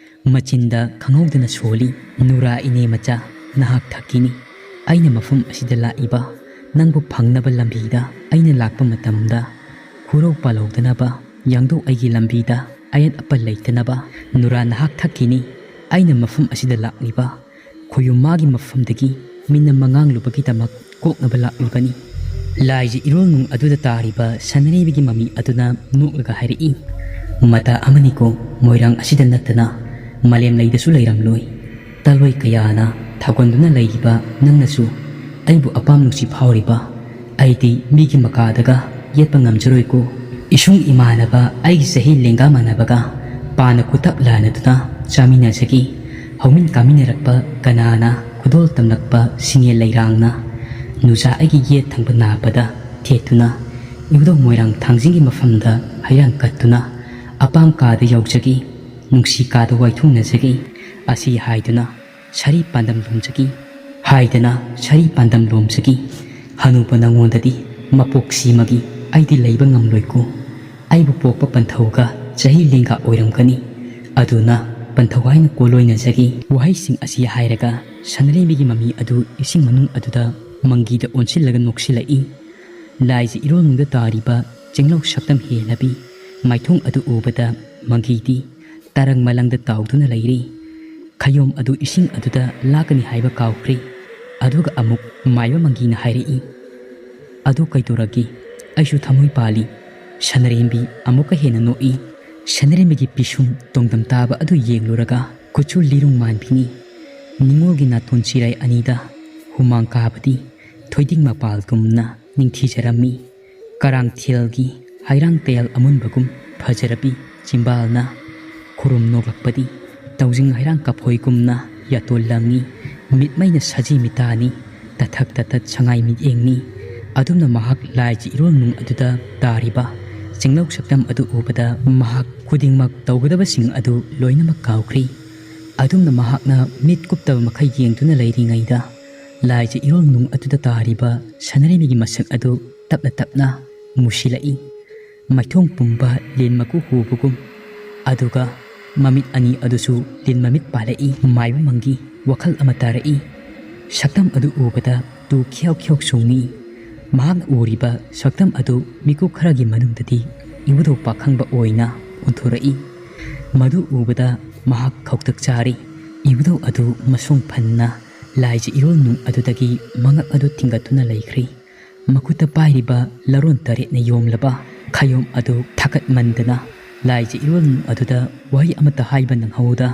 ꯃꯆꯤꯟꯗ ꯈꯪꯍꯧꯗꯅ ꯁꯣꯜꯂꯤ, "ꯅꯨꯔꯥ ꯏꯅꯦ ꯃꯆꯥ, ꯅꯍꯥꯛ ꯊꯛꯈꯤꯅꯤ꯫ ꯑꯩꯅ ꯃꯐꯝ ꯑꯁꯤꯗ ꯂꯥꯛꯏꯕ ꯅꯪꯕꯨ ꯐꯪꯅꯕ ꯂꯝꯕꯤꯗ ꯑꯩꯅ ꯂꯥꯛꯄ ꯃꯇꯝꯗ ꯈꯨꯔꯧ ꯄꯥꯜꯍꯧꯗꯅꯕ, ꯌꯥꯡꯗꯧ ꯑꯩꯒꯤ ꯂꯝꯕꯤꯗ ꯑꯌꯦꯠ ꯑꯄꯟ ꯂꯩꯇꯅꯕ ꯅꯨꯔꯥ ꯅꯍꯥꯛ ꯊꯛꯈꯤꯅꯤ꯫ ꯑꯩꯅ ꯃꯐꯝ ꯑꯁꯤꯗ ꯂꯥꯛꯂꯤꯕ ꯈꯣꯌꯨꯝ ꯃꯥꯒꯤ ꯃꯐꯝꯗꯒꯤ ꯃꯤꯅꯝ ꯃꯉꯥꯡꯂꯨꯕꯒꯤꯗꯃꯛ ꯀꯣꯛꯅꯕ ꯂꯥꯛꯂꯤꯕꯅꯤ꯫" ꯂꯥꯏꯖꯤ ꯏꯔꯣꯜ ꯅꯨꯡ ꯑꯗꯨꯗ ꯇꯥꯔꯤꯕ ꯁꯅꯔꯩꯃꯤꯒꯤ ꯃꯃꯤ ꯑꯗꯨꯅ ꯅꯣꯛꯂꯒ ꯍꯥꯏꯔꯛꯏ, "ꯃꯇꯥ ꯑꯃꯅꯤꯀꯣ, ꯃꯣꯏꯔꯥꯡ ꯑꯁꯤꯗ ꯅꯠꯇꯅ ꯃꯥꯂꯦꯝ ꯂꯩꯗꯁꯨ ꯂꯩꯔꯝꯂꯣꯏ꯫ ꯇꯜꯂꯣꯏ ꯀꯌꯥꯅ ꯊꯥꯒꯣꯟꯗꯨꯅ ꯂꯩꯔꯤꯕ ꯅꯪꯅꯁꯨ ꯑꯩꯕꯨ ꯑꯄꯥꯝ ꯅꯨꯡꯁꯤ ꯐꯥꯎꯔꯤꯕ ꯑꯩꯗꯤ ꯃꯤꯒꯤ ꯃꯀꯥꯗꯒ ꯌꯦꯠꯄ ꯉꯝꯖꯔꯣꯏꯀꯣ꯫ ꯏꯁꯨꯡ ꯏꯃꯥꯟꯅꯕ ꯑꯩꯒꯤ ꯆꯍꯤ ꯂꯦꯡꯒꯥ ꯃꯥꯟꯅꯕꯒ ꯄꯥꯅ ꯈꯨꯇꯛ ꯂꯥꯟꯅꯗꯨꯅ ꯆꯥꯃꯤꯟꯅꯖꯈꯤ꯫ ꯍꯧꯃꯤꯟ ꯀꯥꯃꯤꯟꯅꯔꯛꯄ ꯀꯅꯥꯅ ꯈꯨꯗꯣꯜ ꯇꯝꯂꯛꯄ ꯁꯤꯡꯉꯦꯜ ꯂꯩꯔꯥꯡꯅ ꯅꯨꯖꯥ ꯑꯩꯒꯤ ꯌꯦꯠ ꯊꯪꯕ ꯅꯥꯞꯄꯗ ꯊꯦꯠꯇꯨꯅ ꯏꯕꯨꯙꯧ ꯃꯣꯏꯔꯥꯡ ꯊꯥꯡꯖꯤꯡꯒꯤ ꯃꯐꯝꯗ ꯍꯩꯔꯥꯡ ꯀꯠꯇꯨꯅ ꯑꯄꯥꯝ ꯀꯥꯗ ꯌꯧꯖꯈꯤ꯫ ꯅꯨꯡꯁꯤ ꯀꯥꯗ ꯋꯥꯏꯊꯨꯡꯅꯖꯈꯤ꯫ ꯑꯁꯤ ꯍꯥꯏꯗꯨꯅ ꯁꯥꯔꯤ ꯄꯥꯟꯗꯝ ꯂꯣꯝꯖꯈꯤ꯫ ꯍꯥꯏꯗꯅ ꯁꯥꯔꯤ ꯄꯥꯟꯗꯝ ꯂꯣꯝꯖꯈꯤ꯫ ꯍꯅꯨꯕ ꯅꯉꯣꯟꯗꯗꯤ ꯃꯄꯣꯛ ꯁꯤꯃꯒꯤ ꯑꯩꯗꯤ ꯂꯩꯕ ꯉꯝꯂꯣꯏꯀꯣ꯫ ꯑꯩꯕꯨ ꯄꯣꯛꯄ ꯄꯟꯊꯧꯒ ꯆꯍꯤ ꯂꯦꯡꯒꯥ ꯑꯣꯏꯔꯝꯒꯅꯤ꯫ ꯑꯗꯨꯅ ꯄꯟꯊꯧ ꯍꯥꯏꯅ ꯀꯣꯂꯣꯏꯅꯖꯈꯤ꯫" ꯋꯥꯍꯩꯁꯤꯡ ꯑꯁꯤ ꯍꯥꯏꯔꯒ ꯁꯅꯔꯩꯃꯤꯒꯤ ꯃꯃꯤ ꯑꯗꯨ ꯏꯁꯤꯡ ꯃꯅꯨꯡ ꯑꯗꯨꯗ ꯃꯪꯒꯤꯗ ꯑꯣꯟꯁꯤꯜꯂꯒ ꯅꯣꯛꯁꯤꯜꯂꯛꯏ꯫ ꯂꯥꯏꯖꯤ ꯏꯔꯣꯜꯅꯨꯡꯗ ꯇꯥꯔꯤꯕ ꯆꯦꯡꯂꯧ ꯁꯛꯇꯝ ꯍꯦꯜꯂꯕꯤ ꯃꯥꯏꯊꯣꯡ ꯑꯗꯨ ꯎꯕꯗ ꯃꯪꯒꯤꯗꯤ ꯇꯔꯪ ꯃꯂꯪꯗ ꯇꯥꯎꯗꯨꯅ ꯂꯩꯔꯤ꯫ ꯈꯌꯣꯝ ꯑꯗꯨ ꯏꯁꯤꯡ ꯑꯗꯨꯗ ꯂꯥꯛꯀꯅꯤ ꯍꯥꯏꯕ ꯀꯥꯎꯈ꯭ꯔꯦ꯫ ꯑꯗꯨꯒ ꯑꯃꯨꯛ ꯃꯥꯏꯕ ꯃꯪꯒꯤꯅ ꯍꯥꯏꯔꯛꯏ, "ꯑꯗꯨ ꯀꯩꯗꯧꯔꯒꯦ? ꯑꯩꯁꯨ ꯊꯃꯣꯏ ꯄꯥꯜꯂꯤ꯫" ꯁꯅꯔꯦꯝꯕꯤ ꯑꯃꯨꯛꯀ ꯍꯦꯟꯅ ꯅꯣꯛꯏ꯫ ꯁꯅꯔꯦꯝꯕꯤꯒꯤ ꯄꯤꯁꯨꯝ ꯇꯣꯡꯗꯝ ꯇꯥꯕ ꯑꯗꯨ ꯌꯦꯡꯂꯨꯔꯒ ꯀꯨꯆꯨ ꯂꯤꯔꯨꯡ ꯃꯥꯟꯕꯤꯅꯤ꯫ ꯅꯤꯉꯣꯜꯒꯤ ꯅꯥꯇꯣꯟ ꯆꯤꯔꯥꯏ ꯑꯅꯤꯗ ꯍꯨꯃꯥꯡ ꯀꯥꯕꯗꯤ ꯊꯣꯏꯗꯤꯡ ꯃꯄꯥꯜꯒꯨꯝꯅ ꯅꯤꯡꯊꯤꯖꯔꯝꯃꯤ꯫ ꯀꯔꯥꯡꯊꯦꯜꯒꯤ ꯍꯩꯔꯥꯡ ꯇꯌꯥꯜ ꯑꯃꯨꯟꯕꯒꯨꯝ ꯐꯖꯔꯕꯤ ꯆꯤꯝꯕꯥꯜꯅ ꯈꯨꯔꯨꯝ ꯅꯣꯛꯂꯛꯄꯗꯤ ꯇꯧꯖꯤꯡ ꯍꯩꯔꯥꯡ ꯀꯐꯣꯏꯒꯨꯝꯅ ꯌꯥꯇꯣꯜ ꯂꯪꯉꯤ꯫ ꯃꯤꯠꯃꯩꯅ ꯁꯖꯤ ꯃꯤꯇꯥꯅꯤ꯫ ꯇꯊꯛ ꯇꯊꯠ ꯁꯉꯥꯏ ꯃꯤꯠꯌꯦꯡꯅꯤ꯫ ꯑꯗꯨꯝꯅ ꯃꯍꯥꯛ ꯂꯥꯏꯖ ꯏꯔꯣꯜ ꯅꯨꯡ ꯑꯗꯨꯗ ꯇꯥꯔꯤꯕ ꯆꯤꯡꯂꯧ ꯁꯛꯇꯝ ꯑꯗꯨ ꯎꯕꯗ ꯃꯍꯥꯛ ꯈꯨꯗꯤꯡꯃꯛ ꯇꯧꯒꯗꯕꯁꯤꯡ ꯑꯗꯨ ꯂꯣꯏꯅꯃꯛ ꯀꯥꯎꯈ꯭ꯔꯤ꯫ ꯑꯗꯨꯝꯅ ꯃꯍꯥꯛꯅ ꯃꯤꯠ ꯀꯨꯞꯇꯕ ꯃꯈꯩ ꯌꯦꯡꯗꯨꯅ ꯂꯩꯔꯤꯉꯩꯗ ꯂꯥꯏꯖ ꯏꯔꯣꯜ ꯅꯨꯡ ꯑꯗꯨꯗ ꯇꯥꯔꯤꯕ ꯁꯅꯔꯩꯃꯤꯒꯤ ꯃꯁꯛ ꯑꯗꯨ ꯇꯞꯅ ꯇꯞꯅ ꯃꯨꯁꯤꯜꯂꯛꯏ꯫ ꯃꯥꯏꯊꯣꯡ ꯄꯨꯝꯕ ꯂꯤꯟ ꯃꯀꯨ ꯍꯨꯕꯒꯨꯝ꯫ ꯑꯗꯨꯒ ꯃꯃꯤꯠ ꯑꯅꯤ ꯑꯗꯨꯁꯨ ꯂꯤꯟ ꯃꯃꯤꯠ ꯄꯥꯜꯂꯛꯏ꯫ ꯃꯥꯏꯕ ꯃꯪꯒꯤ ꯋꯥꯈꯜ ꯑꯃ ꯇꯥꯔꯛꯏ꯫ ꯁꯛꯇꯝ ꯑꯗꯨ ꯎꯕꯗ ꯇꯨ ꯈ꯭ꯌꯥꯎ ꯈ꯭ꯌꯥꯎ ꯆꯣꯡꯉꯤ꯫ ꯃꯍꯥꯛꯅ ꯎꯔꯤꯕ ꯁꯛꯇꯝ ꯑꯗꯨ ꯃꯤꯀꯨꯞ ꯈꯔꯒꯤ ꯃꯅꯨꯡꯗꯗꯤ ꯏꯕꯨꯙꯧ ꯄꯥꯈꯪꯕ ꯑꯣꯏꯅ ꯑꯣꯟꯊꯣꯔꯛꯏ꯫ ꯃꯗꯨ ꯎꯕꯗ ꯃꯍꯥꯛ ꯈꯧꯇꯛ ꯆꯥꯔꯤ꯫ ꯏꯕꯨꯙꯧ ꯑꯗꯨ ꯃꯁꯣꯡ ꯐꯟꯅ ꯂꯥꯏꯖ ꯏꯔꯣꯜ ꯅꯨꯡ ꯑꯗꯨꯗꯒꯤ ꯃꯉꯛ ꯑꯗꯨ ꯊꯤꯡꯒꯠꯇꯨꯅ ꯂꯩꯈ꯭ꯔꯤ꯫ ꯃꯈꯨꯠꯇ ꯄꯥꯏꯔꯤꯕ ꯂꯔꯣꯟ ꯇꯔꯦꯠꯅ ꯌꯣꯝꯂꯕ ꯈꯌꯣꯝ ꯑꯗꯨ ꯊꯥꯀꯠꯃꯟꯗꯅ ꯂꯥꯏꯖ ꯏꯔꯣꯜ ꯅꯨꯡ ꯑꯗꯨꯗ ꯋꯥꯍꯩ ꯑꯃꯠꯇ ꯍꯥꯏꯕ ꯅꯪꯍꯧꯗ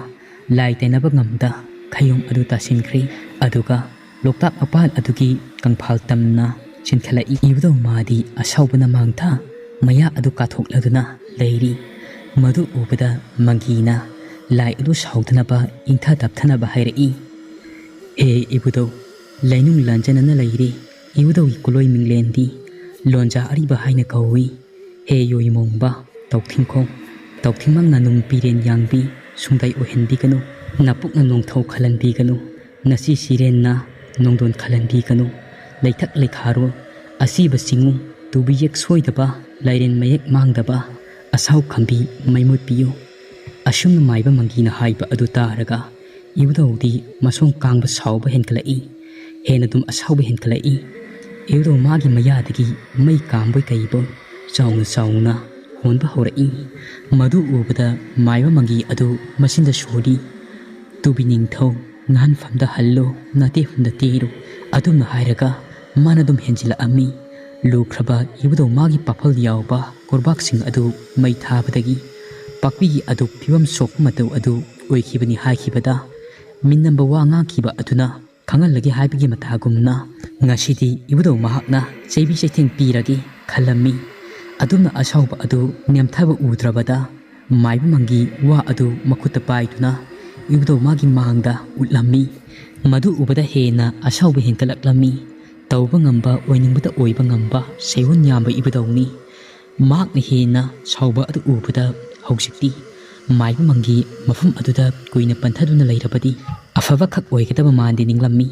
ꯂꯥꯏ ꯇꯩꯅꯕ ꯉꯝꯗ ꯈꯌꯣꯝ ꯑꯗꯨ ꯇꯥꯁꯤꯟꯈ꯭ꯔꯤ꯫ ꯑꯗꯨꯒ ꯂꯣꯛꯇꯥꯛ ꯃꯄꯥꯟ ꯑꯗꯨꯒꯤ ꯀꯪꯐꯥꯜ ꯇꯝꯅ ꯆꯦꯟꯈꯠꯂꯛꯏ꯫ ꯏꯕꯨꯙꯧ ꯃꯥꯗꯤ ꯑꯁꯥꯎꯕꯅ ꯃꯥꯡꯊ ꯃꯌꯥ ꯑꯗꯨ ꯀꯥꯊꯣꯛꯂꯗꯨꯅ ꯂꯩꯔꯤ꯫ ꯃꯗꯨ ꯎꯕꯗ ꯃꯪꯒꯤꯅ ꯂꯥꯏ ꯑꯗꯨ ꯁꯥꯎꯗꯅꯕ ꯏꯪꯊ ꯇꯞꯊꯅꯕ ꯍꯥꯏꯔꯛꯏ꯫ "ꯍꯦ ꯏꯕꯨꯙꯧ, ꯂꯩꯅꯨꯡ ꯂꯥꯟꯖꯅꯅ ꯂꯩꯔꯤ꯫ ꯏꯕꯨꯙꯧꯒꯤ ꯀꯨꯂꯣꯏ ꯃꯤꯡꯂꯦꯟꯗꯤ ꯂꯣꯟꯖꯥ ꯑꯔꯤꯕ ꯍꯥꯏꯅ ꯀꯧꯏ꯫ ꯍꯦ ꯌꯣꯏꯃꯣꯡꯕ ꯇꯧꯊꯤꯡꯈꯣꯡ, ꯇꯧꯊꯤꯡꯃꯛꯅ ꯅꯨꯡ ꯄꯤꯔꯦꯟ ꯌꯥꯡꯕꯤ ꯁꯨꯡꯗꯥꯏ ꯑꯣꯏꯍꯟꯕꯤꯒꯅꯨ꯫ ꯅꯄꯨꯛꯅ ꯅꯣꯡꯊꯧ ꯈꯜꯍꯟꯕꯤꯒꯅꯨ꯫ ꯅꯆꯦ ꯁꯤꯔꯦꯟꯅ ꯅꯣꯡꯗꯣꯟ ꯈꯜꯍꯟꯕꯤꯒꯅꯨ꯫ ꯂꯩꯊꯛ ꯂꯩꯈꯥꯔꯣꯜ ꯑꯁꯤꯕ ꯆꯤꯡꯉꯨ꯫ ꯇꯨꯕꯤ ꯌꯦꯛ ꯁꯣꯏꯗꯕ, ꯂꯥꯏꯔꯦꯟ ꯃꯌꯦꯛ ꯃꯥꯡꯗꯕ, ꯑꯁꯥꯎ ꯈꯝꯕꯤ ꯃꯩ ꯃꯨꯠꯄꯤꯌꯨ"꯫ ꯑꯁꯨꯝꯅ ꯃꯥꯏꯕ ꯃꯪꯒꯤꯅ ꯍꯥꯏꯕ ꯑꯗꯨ ꯇꯥꯔꯒ ꯏꯕꯨꯙꯧꯗꯤ ꯃꯁꯣꯡ ꯀꯥꯡꯕ ꯁꯥꯎꯕ ꯍꯦꯟꯒꯠꯂꯛꯏ꯫ ꯍꯦꯟꯅ ꯑꯗꯨꯝ ꯑꯁꯥꯎꯕ ꯍꯦꯟꯒꯠꯂꯛꯏ꯫ ꯏꯕꯨꯙꯧ ꯃꯥꯒꯤ ꯃꯌꯥꯗꯒꯤ ꯃꯩ ꯀꯥꯝꯕꯣꯏ ꯀꯩꯕꯣꯏ ꯆꯥꯎꯅ ꯆꯥꯎꯅ ꯍꯣꯟꯕ ꯍꯧꯔꯛꯏ꯫ ꯃꯗꯨ ꯎꯕꯗ ꯃꯥꯏꯕ ꯃꯪꯒꯤ ꯑꯗꯨ ꯃꯆꯤꯟꯗ ꯁꯣꯜꯂꯤ꯫ "ꯇꯨꯕꯤ ꯅꯤꯡꯊꯧ, ꯅꯍꯥꯟꯐꯝꯗ ꯍꯜꯂꯨ, ꯅꯥꯇꯦꯐꯝꯗ ꯇꯦꯔꯨ"꯫ ꯑꯗꯨꯝꯅ ꯍꯥꯏꯔꯒ ꯃꯥꯅ ꯑꯗꯨꯝ ꯍꯦꯟꯖꯤꯜꯂꯛꯑꯝꯃꯤ꯫ ꯂꯨꯈ꯭ꯔꯕ ꯏꯕꯨꯙꯧ ꯃꯥꯒꯤ ꯄꯥꯐꯜ ꯌꯥꯎꯕ ꯀꯣꯔꯕꯥꯛꯁꯤꯡ ꯑꯗꯨ ꯃꯩ ꯊꯥꯕꯗꯒꯤ ꯄꯥꯛꯄꯤꯒꯤ ꯑꯗꯨ ꯐꯤꯕꯝ ꯁꯣꯛꯄ ꯃꯇꯧ ꯑꯗꯨ ꯑꯣꯏꯈꯤꯕꯅꯤ ꯍꯥꯏꯈꯤꯕꯗ ꯃꯤꯅꯝꯕ ꯋꯥ ꯉꯥꯡꯈꯤꯕ ꯑꯗꯨꯅ ꯈꯪꯍꯜꯂꯒꯦ ꯍꯥꯏꯕꯒꯤ ꯃꯇꯥꯒꯨꯝꯅ ꯉꯁꯤꯗꯤ ꯏꯕꯨꯙꯧ ꯃꯍꯥꯛꯅ ꯆꯩꯕꯤ ꯆꯩꯊꯦꯡ ꯄꯤꯔꯒꯦ ꯈꯜꯂꯝꯃꯤ꯫ ꯑꯗꯨꯝꯅ ꯑꯁꯥꯎꯕ ꯑꯗꯨ ꯅꯦꯝꯊꯕ ꯎꯗ꯭ꯔꯕꯗ ꯃꯥꯏꯕ ꯃꯪꯒꯤ ꯋꯥ ꯑꯗꯨ ꯃꯈꯨꯠꯇ ꯄꯥꯏꯗꯨꯅ ꯏꯕꯨꯙꯧ ꯃꯥꯒꯤ ꯃꯥꯡꯗ ꯎꯠꯂꯝꯃꯤ꯫ ꯃꯗꯨ ꯎꯕꯗ ꯍꯦꯟꯅ ꯑꯁꯥꯎꯕ ꯍꯦꯟꯒꯠꯂꯛꯂꯝꯃꯤ꯫ ꯇꯧꯕ ꯉꯝꯕ, ꯑꯣꯏꯅꯤꯡꯕꯗ ꯑꯣꯏꯕ ꯉꯝꯕ ꯁꯩꯑꯣꯟ ꯌꯥꯝꯕ ꯏꯕꯨꯙꯧꯅꯤ꯫ ꯃꯍꯥꯛꯅ ꯍꯦꯟꯅ ꯁꯥꯎꯕ ꯑꯗꯨ ꯎꯕꯗ ꯍꯧꯖꯤꯛꯇꯤ ꯃꯥꯏꯕ ꯃꯪꯒꯤ ꯃꯐꯝ ꯑꯗꯨꯗ ꯀꯨꯏꯅ ꯄꯟꯊꯗꯨꯅ ꯂꯩꯔꯕꯗꯤ ꯑꯐꯕ ꯈꯛ ꯑꯣꯏꯒꯗꯕ ꯃꯥꯟꯗꯦ ꯅꯤꯡꯂꯝꯃꯤ꯫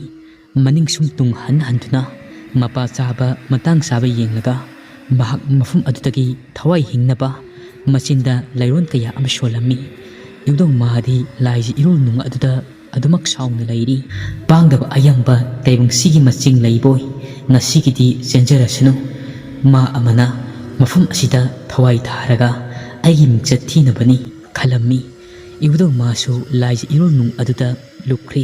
ꯃꯅꯤꯡ ꯁꯨꯝ ꯇꯨꯡ ꯍꯟ ꯍꯟꯗꯨꯅ ꯃꯄꯥ ꯆꯥꯕ ꯃꯇꯥꯡ ꯆꯥꯕ ꯌꯦꯡꯂꯒ ꯃꯍꯥꯛ ꯃꯐꯝ ꯑꯗꯨꯗꯒꯤ ꯊꯋꯥꯏ ꯍꯤꯡꯅꯕ ꯃꯆꯤꯟꯗ ꯂꯥꯏꯔꯣꯟ ꯀꯌꯥ ꯑꯃ ꯁꯣꯜꯂꯝꯃꯤ꯫ ꯏꯕꯨꯙꯧ ꯃꯥꯗꯤ ꯂꯥꯏꯖ ꯏꯔꯣꯜ ꯅꯨꯡ ꯑꯗꯨꯗ ꯑꯗꯨꯃꯛ ꯁꯥꯎꯅ ꯂꯩꯔꯤ꯫ ꯄꯥꯡꯗꯕ ꯑꯌꯥꯝꯕ ꯇꯥꯏꯕꯪꯁꯤꯒꯤ ꯃꯆꯤꯡ ꯂꯩꯕꯣꯏ, ꯉꯁꯤꯒꯤꯗꯤ ꯆꯦꯟꯖꯔꯁꯅꯨ꯫ ꯃꯥ ꯑꯃꯅ ꯃꯐꯝ ꯑꯁꯤꯗ ꯊꯋꯥꯏ ꯊꯥꯔꯒ ꯑꯩꯒꯤ ꯃꯤꯡꯆꯠ ꯊꯤꯅꯕꯅꯤ ꯈꯜꯂꯝꯃꯤ꯫ ꯏꯕꯨꯙꯧ ꯃꯥꯁꯨ ꯂꯥꯏꯖ ꯏꯔꯣꯜ ꯅꯨꯡ ꯑꯗꯨꯗ ꯂꯨꯞꯈ꯭ꯔꯤ꯫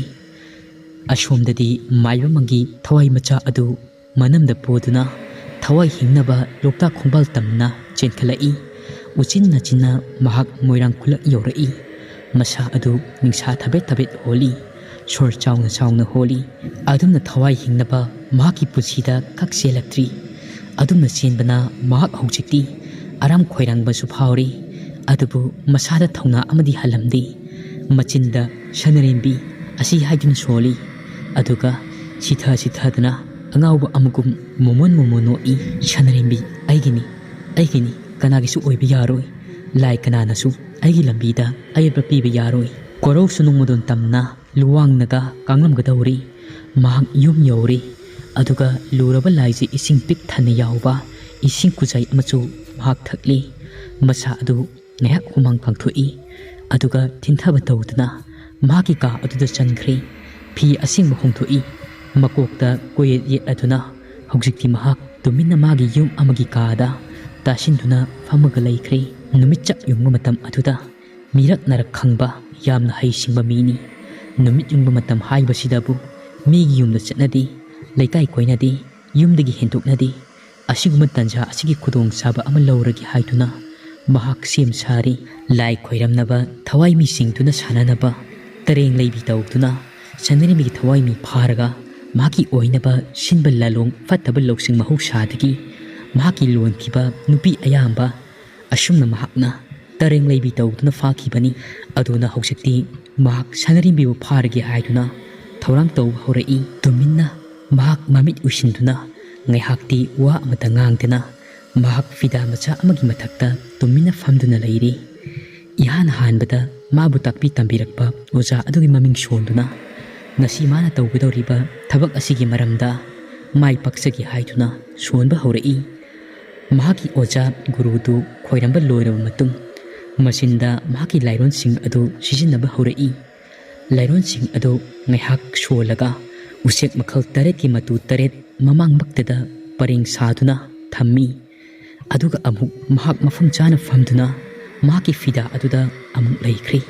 ꯑꯁꯣꯝꯗꯗꯤ ꯃꯥꯏꯕ ꯃꯪꯒꯤ ꯊꯋꯥꯏ ꯃꯆꯥ ꯑꯗꯨ ꯃꯅꯝꯗ ꯄꯨꯗꯨꯅ ꯊꯋꯥꯏ ꯍꯤꯡꯅꯕ ꯂꯣꯛꯇꯥꯛ ꯈꯣꯡꯕꯥꯜ ꯇꯝꯅ ꯆꯦꯟꯈꯠꯂꯛꯏ꯫ ꯎꯆꯤꯟ ꯅꯥꯆꯤꯟꯅ ꯃꯍꯥꯛ ꯃꯣꯏꯔꯥꯡ ꯈꯨꯂꯛ ꯌꯧꯔꯛꯏ꯫ ꯃꯁꯥ ꯑꯗꯨ ꯅꯤꯡꯁꯥ ꯊꯕꯦꯠ ꯊꯕꯦꯠ ꯍꯣꯜꯂꯤ꯫ ꯁꯣꯔ ꯆꯥꯎꯅ ꯆꯥꯎꯅ ꯍꯣꯜꯂꯤ꯫ ꯑꯗꯨꯝꯅ ꯊꯋꯥꯏ ꯍꯤꯡꯅꯕ ꯃꯍꯥꯛꯀꯤ ꯄꯨꯟꯁꯤꯗ ꯈꯛ ꯆꯦꯜꯂꯛꯇ꯭ꯔꯤ꯫ ꯑꯗꯨꯝꯅ ꯆꯦꯟꯕꯅ ꯃꯍꯥꯛ ꯍꯧꯖꯤꯛꯇꯤ ꯑꯔꯥꯝ ꯈꯣꯏꯔꯥꯡꯕꯁꯨ ꯐꯥꯎꯔꯤ꯫ ꯑꯗꯨꯕꯨ ꯃꯁꯥꯗ ꯊꯧꯅꯥ ꯑꯃꯗꯤ ꯍꯜꯂꯝꯗꯦ꯫ ꯃꯆꯤꯟꯗ "ꯁꯅꯔꯦꯝꯕꯤ" ꯑꯁꯤ ꯍꯥꯏꯗꯨꯅ ꯁꯣꯜꯂꯤ꯫ ꯑꯗꯨꯒ ꯁꯤꯊ ꯁꯤꯊꯗꯨꯅ ꯑꯉꯥꯎꯕ ꯑꯃꯒꯨꯝ ꯃꯣꯃꯣꯟ ꯃꯣꯃꯣꯟ ꯅꯣꯛꯏ꯫ "ꯁꯅꯔꯦꯝꯕꯤ ꯑꯩꯒꯤꯅꯤ, ꯑꯩꯒꯤꯅꯤ, ꯀꯅꯥꯒꯤꯁꯨ ꯑꯣꯏꯕ ꯌꯥꯔꯣꯏ꯫ ꯂꯥꯏ ꯀꯅꯥꯅꯁꯨ ꯑꯩꯒꯤ ꯂꯝꯕꯤꯗ ꯑꯌꯦꯠꯄ ꯄꯤꯕ ꯌꯥꯔꯣꯏ꯫ ꯀꯣꯔꯧ ꯁꯨꯅꯨꯡ ꯃꯗꯣꯟ ꯇꯝꯅ ꯂꯨꯋꯥꯡꯅꯒ ꯀꯥꯡꯂꯝꯒꯗꯧꯔꯤ"꯫ ꯃꯍꯥꯛ ꯌꯨꯝ ꯌꯧꯔꯤ꯫ ꯑꯗꯨꯒ ꯂꯨꯔꯕ ꯂꯥꯏꯖ ꯏꯁꯤꯡ ꯄꯤꯛ ꯊꯟꯅ ꯌꯥꯎꯕ ꯏꯁꯤꯡ ꯈꯨꯖꯥꯏ ꯑꯃꯁꯨ ꯃꯍꯥꯛ ꯊꯛꯂꯤ꯫ ꯃꯁꯥ ꯑꯗꯨ ꯉꯥꯏꯍꯥꯛ ꯍꯨꯃꯥꯡ ꯀꯥꯡꯊꯣꯛꯏ꯫ ꯑꯗꯨꯒ ꯊꯤꯟꯊꯕ ꯇꯧꯗꯨꯅ ꯃꯍꯥꯛꯀꯤ ꯀꯥ ꯑꯗꯨꯗ ꯆꯪꯈ꯭ꯔꯦ꯫ ꯐꯤ ꯑꯁꯦꯡꯕ ꯍꯣꯡꯗꯣꯛꯏ꯫ ꯃꯀꯣꯛꯇ ꯀꯣꯌꯦꯠ ꯌꯦꯠꯂꯗꯨꯅ ꯍꯧꯖꯤꯛꯇꯤ ꯃꯍꯥꯛ ꯇꯨꯃꯤꯟꯅ ꯃꯥꯒꯤ ꯌꯨꯝ ꯑꯃꯒꯤ ꯀꯥꯗ ꯇꯥꯁꯤꯟꯗꯨꯅ ꯐꯝꯃꯒ ꯂꯩꯈ꯭ꯔꯦ꯫ ꯅꯨꯃꯤꯠ ꯆꯞ ꯌꯨꯡꯕ ꯃꯇꯝ ꯑꯗꯨꯗ ꯃꯤꯔꯛ ꯅꯥꯔꯛ ꯈꯪꯕ, ꯌꯥꯝꯅ ꯍꯩꯁꯤꯡꯕ ꯃꯤꯅꯤ꯫ ꯅꯨꯃꯤꯠ ꯌꯨꯡꯕ ꯃꯇꯝ ꯍꯥꯏꯕꯁꯤꯗꯕꯨ ꯃꯤꯒꯤ ꯌꯨꯝꯗ ꯆꯠꯅꯗꯦ, ꯂꯩꯀꯥꯏ ꯀꯣꯏꯅꯗꯦ, ꯌꯨꯝꯗꯒꯤ ꯍꯦꯟꯗꯣꯛꯅꯗꯦ꯫ ꯑꯁꯤꯒꯨꯝꯕ ꯇꯥꯟꯖꯥ ꯑꯁꯤꯒꯤ ꯈꯨꯗꯣꯡꯆꯥꯕ ꯑꯃ ꯂꯧꯔꯒꯦ ꯍꯥꯏꯗꯨꯅ ꯃꯍꯥꯛ ꯁꯦꯝ ꯁꯥꯔꯤ꯫ ꯂꯥꯏ ꯈꯣꯏꯔꯝꯅꯕ ꯊꯋꯥꯏ ꯃꯤꯁꯤꯡꯗꯨꯅ ꯁꯥꯟꯅꯅꯕ ꯇꯔꯦꯡ ꯂꯩꯕꯤ ꯇꯧꯗꯨꯅ ꯁꯅꯔꯦꯝꯕꯤꯒꯤ ꯊꯋꯥꯏ ꯃꯤ ꯐꯥꯔꯒ ꯃꯍꯥꯛꯀꯤ ꯑꯣꯏꯅꯕ ꯁꯤꯟꯕ ꯂꯥꯂꯣꯡ ꯐꯠꯇꯕ ꯂꯧꯁꯤꯡ ꯃꯍꯧꯁꯥꯗꯒꯤ ꯃꯍꯥꯛꯀꯤ ꯂꯣꯟꯈꯤꯕ ꯅꯨꯄꯤ ꯑꯌꯥꯝꯕ ꯑꯁꯨꯝꯅ ꯃꯍꯥꯛꯅ ꯇꯔꯦꯡ ꯂꯩꯕꯤ ꯇꯧꯗꯨꯅ ꯐꯥꯈꯤꯕꯅꯤ꯫ ꯑꯗꯨꯅ ꯍꯧꯖꯤꯛꯇꯤ ꯃꯍꯥꯛ ꯁꯅꯥꯔꯤꯝꯕꯤꯕꯨ ꯐꯥꯔꯒꯦ ꯍꯥꯏꯗꯨꯅ ꯊꯧꯔꯥꯡ ꯇꯧꯕ ꯍꯧꯔꯛꯏ꯫ ꯇꯨꯃꯤꯟꯅ ꯃꯍꯥꯛ ꯃꯃꯤꯠ ꯎꯏꯁꯤꯟꯗꯨꯅ ꯉꯥꯏꯍꯥꯛꯇꯤ ꯋꯥ ꯑꯃꯇ ꯉꯥꯡꯗꯅ ꯃꯍꯥꯛ ꯐꯤꯗꯥ ꯃꯆꯥ ꯑꯃꯒꯤ ꯃꯊꯛꯇ ꯇꯨꯃꯤꯟꯅ ꯐꯝꯗꯨꯅ ꯂꯩꯔꯤ꯫ ꯏꯍꯥꯟ ꯍꯥꯟꯕꯗ ꯃꯥꯕꯨ ꯇꯥꯛꯄꯤ ꯇꯝꯕꯤꯔꯛꯄ ꯑꯣꯖꯥ ꯑꯗꯨꯒꯤ ꯃꯃꯤꯡ ꯁꯣꯟꯗꯨꯅ ꯉꯁꯤ ꯃꯥꯅ ꯇꯧꯒꯗꯧꯔꯤꯕ ꯊꯕꯛ ꯑꯁꯤꯒꯤ ꯃꯔꯝꯗ ꯃꯥꯏ ꯄꯥꯛꯆꯒꯦ ꯍꯥꯏꯗꯨꯅ ꯁꯣꯟꯕ ꯍꯧꯔꯛꯏ꯫ ꯃꯍꯥꯛꯀꯤ ꯑꯣꯖꯥ ꯒꯨꯔꯨꯗꯨ ꯈꯣꯏꯔꯝꯕ ꯂꯣꯏꯔꯕ ꯃꯇꯨꯡ ꯃꯆꯤꯟꯗ ꯃꯍꯥꯛꯀꯤ ꯂꯥꯏꯔꯣꯟꯁꯤꯡ ꯑꯗꯨ ꯁꯤꯖꯤꯟꯅꯕ ꯍꯧꯔꯛꯏ꯫ ꯂꯥꯏꯔꯣꯟꯁꯤꯡ ꯑꯗꯨ ꯉꯥꯏꯍꯥꯛ ꯁꯣꯜꯂꯒ ꯎꯆꯦꯛ ꯃꯈꯜ ꯇꯔꯦꯠꯀꯤ ꯃꯇꯨ ꯇꯔꯦꯠ ꯃꯃꯥꯡꯃꯛꯇꯗ ꯄꯔꯦꯡ ꯁꯥꯗꯨꯅ ꯊꯝꯃꯤ꯫ ꯑꯗꯨꯒ ꯑꯃꯨꯛ ꯃꯍꯥꯛ ꯃꯐꯝ ꯆꯥꯅ ꯐꯝꯗꯨꯅ ꯃꯍꯥꯛꯀꯤ ꯐꯤꯗꯥ ꯑꯗꯨꯗ ꯑꯃꯨꯛ ꯂꯩꯈ꯭ꯔꯤ꯫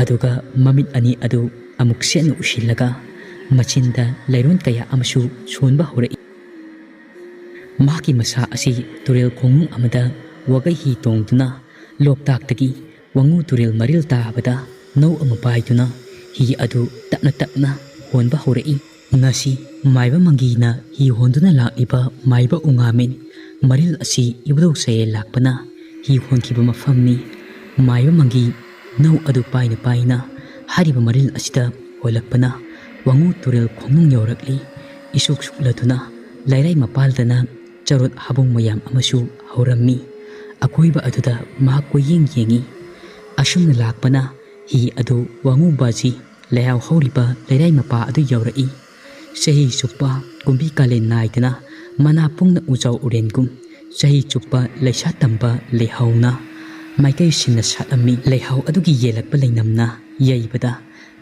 ꯑꯗꯨꯒ ꯃꯃꯤꯠ ꯑꯅꯤ ꯑꯗꯨ ꯑꯃꯨꯛ ꯁꯦꯠꯅ ꯎꯏꯁꯤꯜꯂꯒ ꯃꯆꯤꯟꯗ ꯂꯩꯔꯣꯟ ꯀꯌꯥ ꯑꯃꯁꯨ ꯁꯣꯟꯕ ꯍꯧꯔꯛꯏ꯫ ꯃꯍꯥꯛꯀꯤ ꯃꯁꯥ ꯑꯁꯤ ꯇꯨꯔꯦꯜ ꯈꯣꯡꯅꯨꯡ ꯑꯃꯗ ꯋꯥꯒꯩ ꯍꯤ ꯇꯣꯡꯗꯨꯅ ꯂꯣꯛꯇꯥꯛꯇꯒꯤ ꯋꯥꯉꯨ ꯇꯨꯔꯦꯜ ꯃꯔꯤꯜ ꯇꯥꯕꯗ ꯅꯧ ꯑꯃ ꯄꯥꯏꯗꯨꯅ ꯍꯤ ꯑꯗꯨ ꯇꯞꯅ ꯇꯞꯅ ꯍꯣꯟꯕ ꯍꯧꯔꯛꯏ꯫ ꯉꯁꯤ ꯃꯥꯏꯕ ꯃꯪꯒꯤꯅ ꯍꯤ ꯍꯣꯟꯗꯨꯅ ꯂꯥꯛꯂꯤꯕ ꯃꯥꯏꯕ ꯎꯉꯥꯃꯦꯟ ꯃꯔꯤꯜ ꯑꯁꯤ ꯏꯕꯨꯙꯧ ꯁꯌꯦꯜ ꯂꯥꯛꯄꯅ ꯍꯤ ꯍꯣꯟꯈꯤꯕ ꯃꯐꯝꯅꯤ꯫ ꯃꯥꯏꯕ ꯃꯪꯒꯤ ꯅꯧ ꯑꯗꯨ ꯄꯥꯏꯅ ꯄꯥꯏꯅ ꯍꯥꯏꯔꯤꯕ ꯃꯔꯤꯜ ꯑꯁꯤꯗ ꯍꯣꯜꯂꯛꯄꯅ ꯋꯥꯉꯨ ꯇꯨꯔꯦꯜ ꯈꯣꯡꯅꯨꯡ ꯌꯧꯔꯛꯂꯤ꯫ ꯏꯁꯨꯛ ꯁꯨꯛꯂꯗꯨꯅ ꯂꯩꯔꯥꯏ ꯃꯄꯥꯜꯗꯅ ꯆꯔꯨꯠ ꯍꯥꯕꯨꯡ ꯃꯌꯥꯝ ꯑꯃꯁꯨ ꯍꯧꯔꯝꯃꯤ꯫ ꯑꯀꯣꯏꯕ ꯑꯗꯨꯗ ꯃꯍꯥꯛ ꯀꯣꯏꯌꯦꯡ ꯌꯦꯡꯉꯤ꯫ ꯑꯁꯨꯝꯅ ꯂꯥꯛꯄꯅ ꯍꯤ ꯑꯗꯨ ꯋꯥꯉꯨ ꯕꯥꯖꯤ ꯂꯩꯍꯥꯎ ꯍꯧꯔꯤꯕ ꯂꯩꯔꯥꯏ ꯃꯄꯥ ꯑꯗꯨ ꯌꯧꯔꯛꯏ꯫ ꯆꯍꯤ ꯆꯨꯞꯄ ꯀꯨꯝꯕꯤ ꯀꯥꯂꯦꯟ ꯅꯥꯏꯗꯅ ꯃꯅꯥ ꯄꯨꯡꯅ ꯎꯖꯥꯎ ꯎꯔꯦꯟꯒꯨꯝ ꯆꯍꯤ ꯆꯨꯞꯄ ꯂꯩꯁꯥ ꯇꯝꯕ ꯂꯩꯍꯥꯎꯅ ꯃꯥꯏꯀꯩ ꯁꯤꯟꯅ ꯁꯥꯠꯂꯝꯃꯤ꯫ ꯂꯩꯍꯥꯎ ꯑꯗꯨꯒꯤ ꯌꯦꯜꯂꯛꯄ ꯂꯩꯅꯝꯅ ꯌꯩꯕꯗ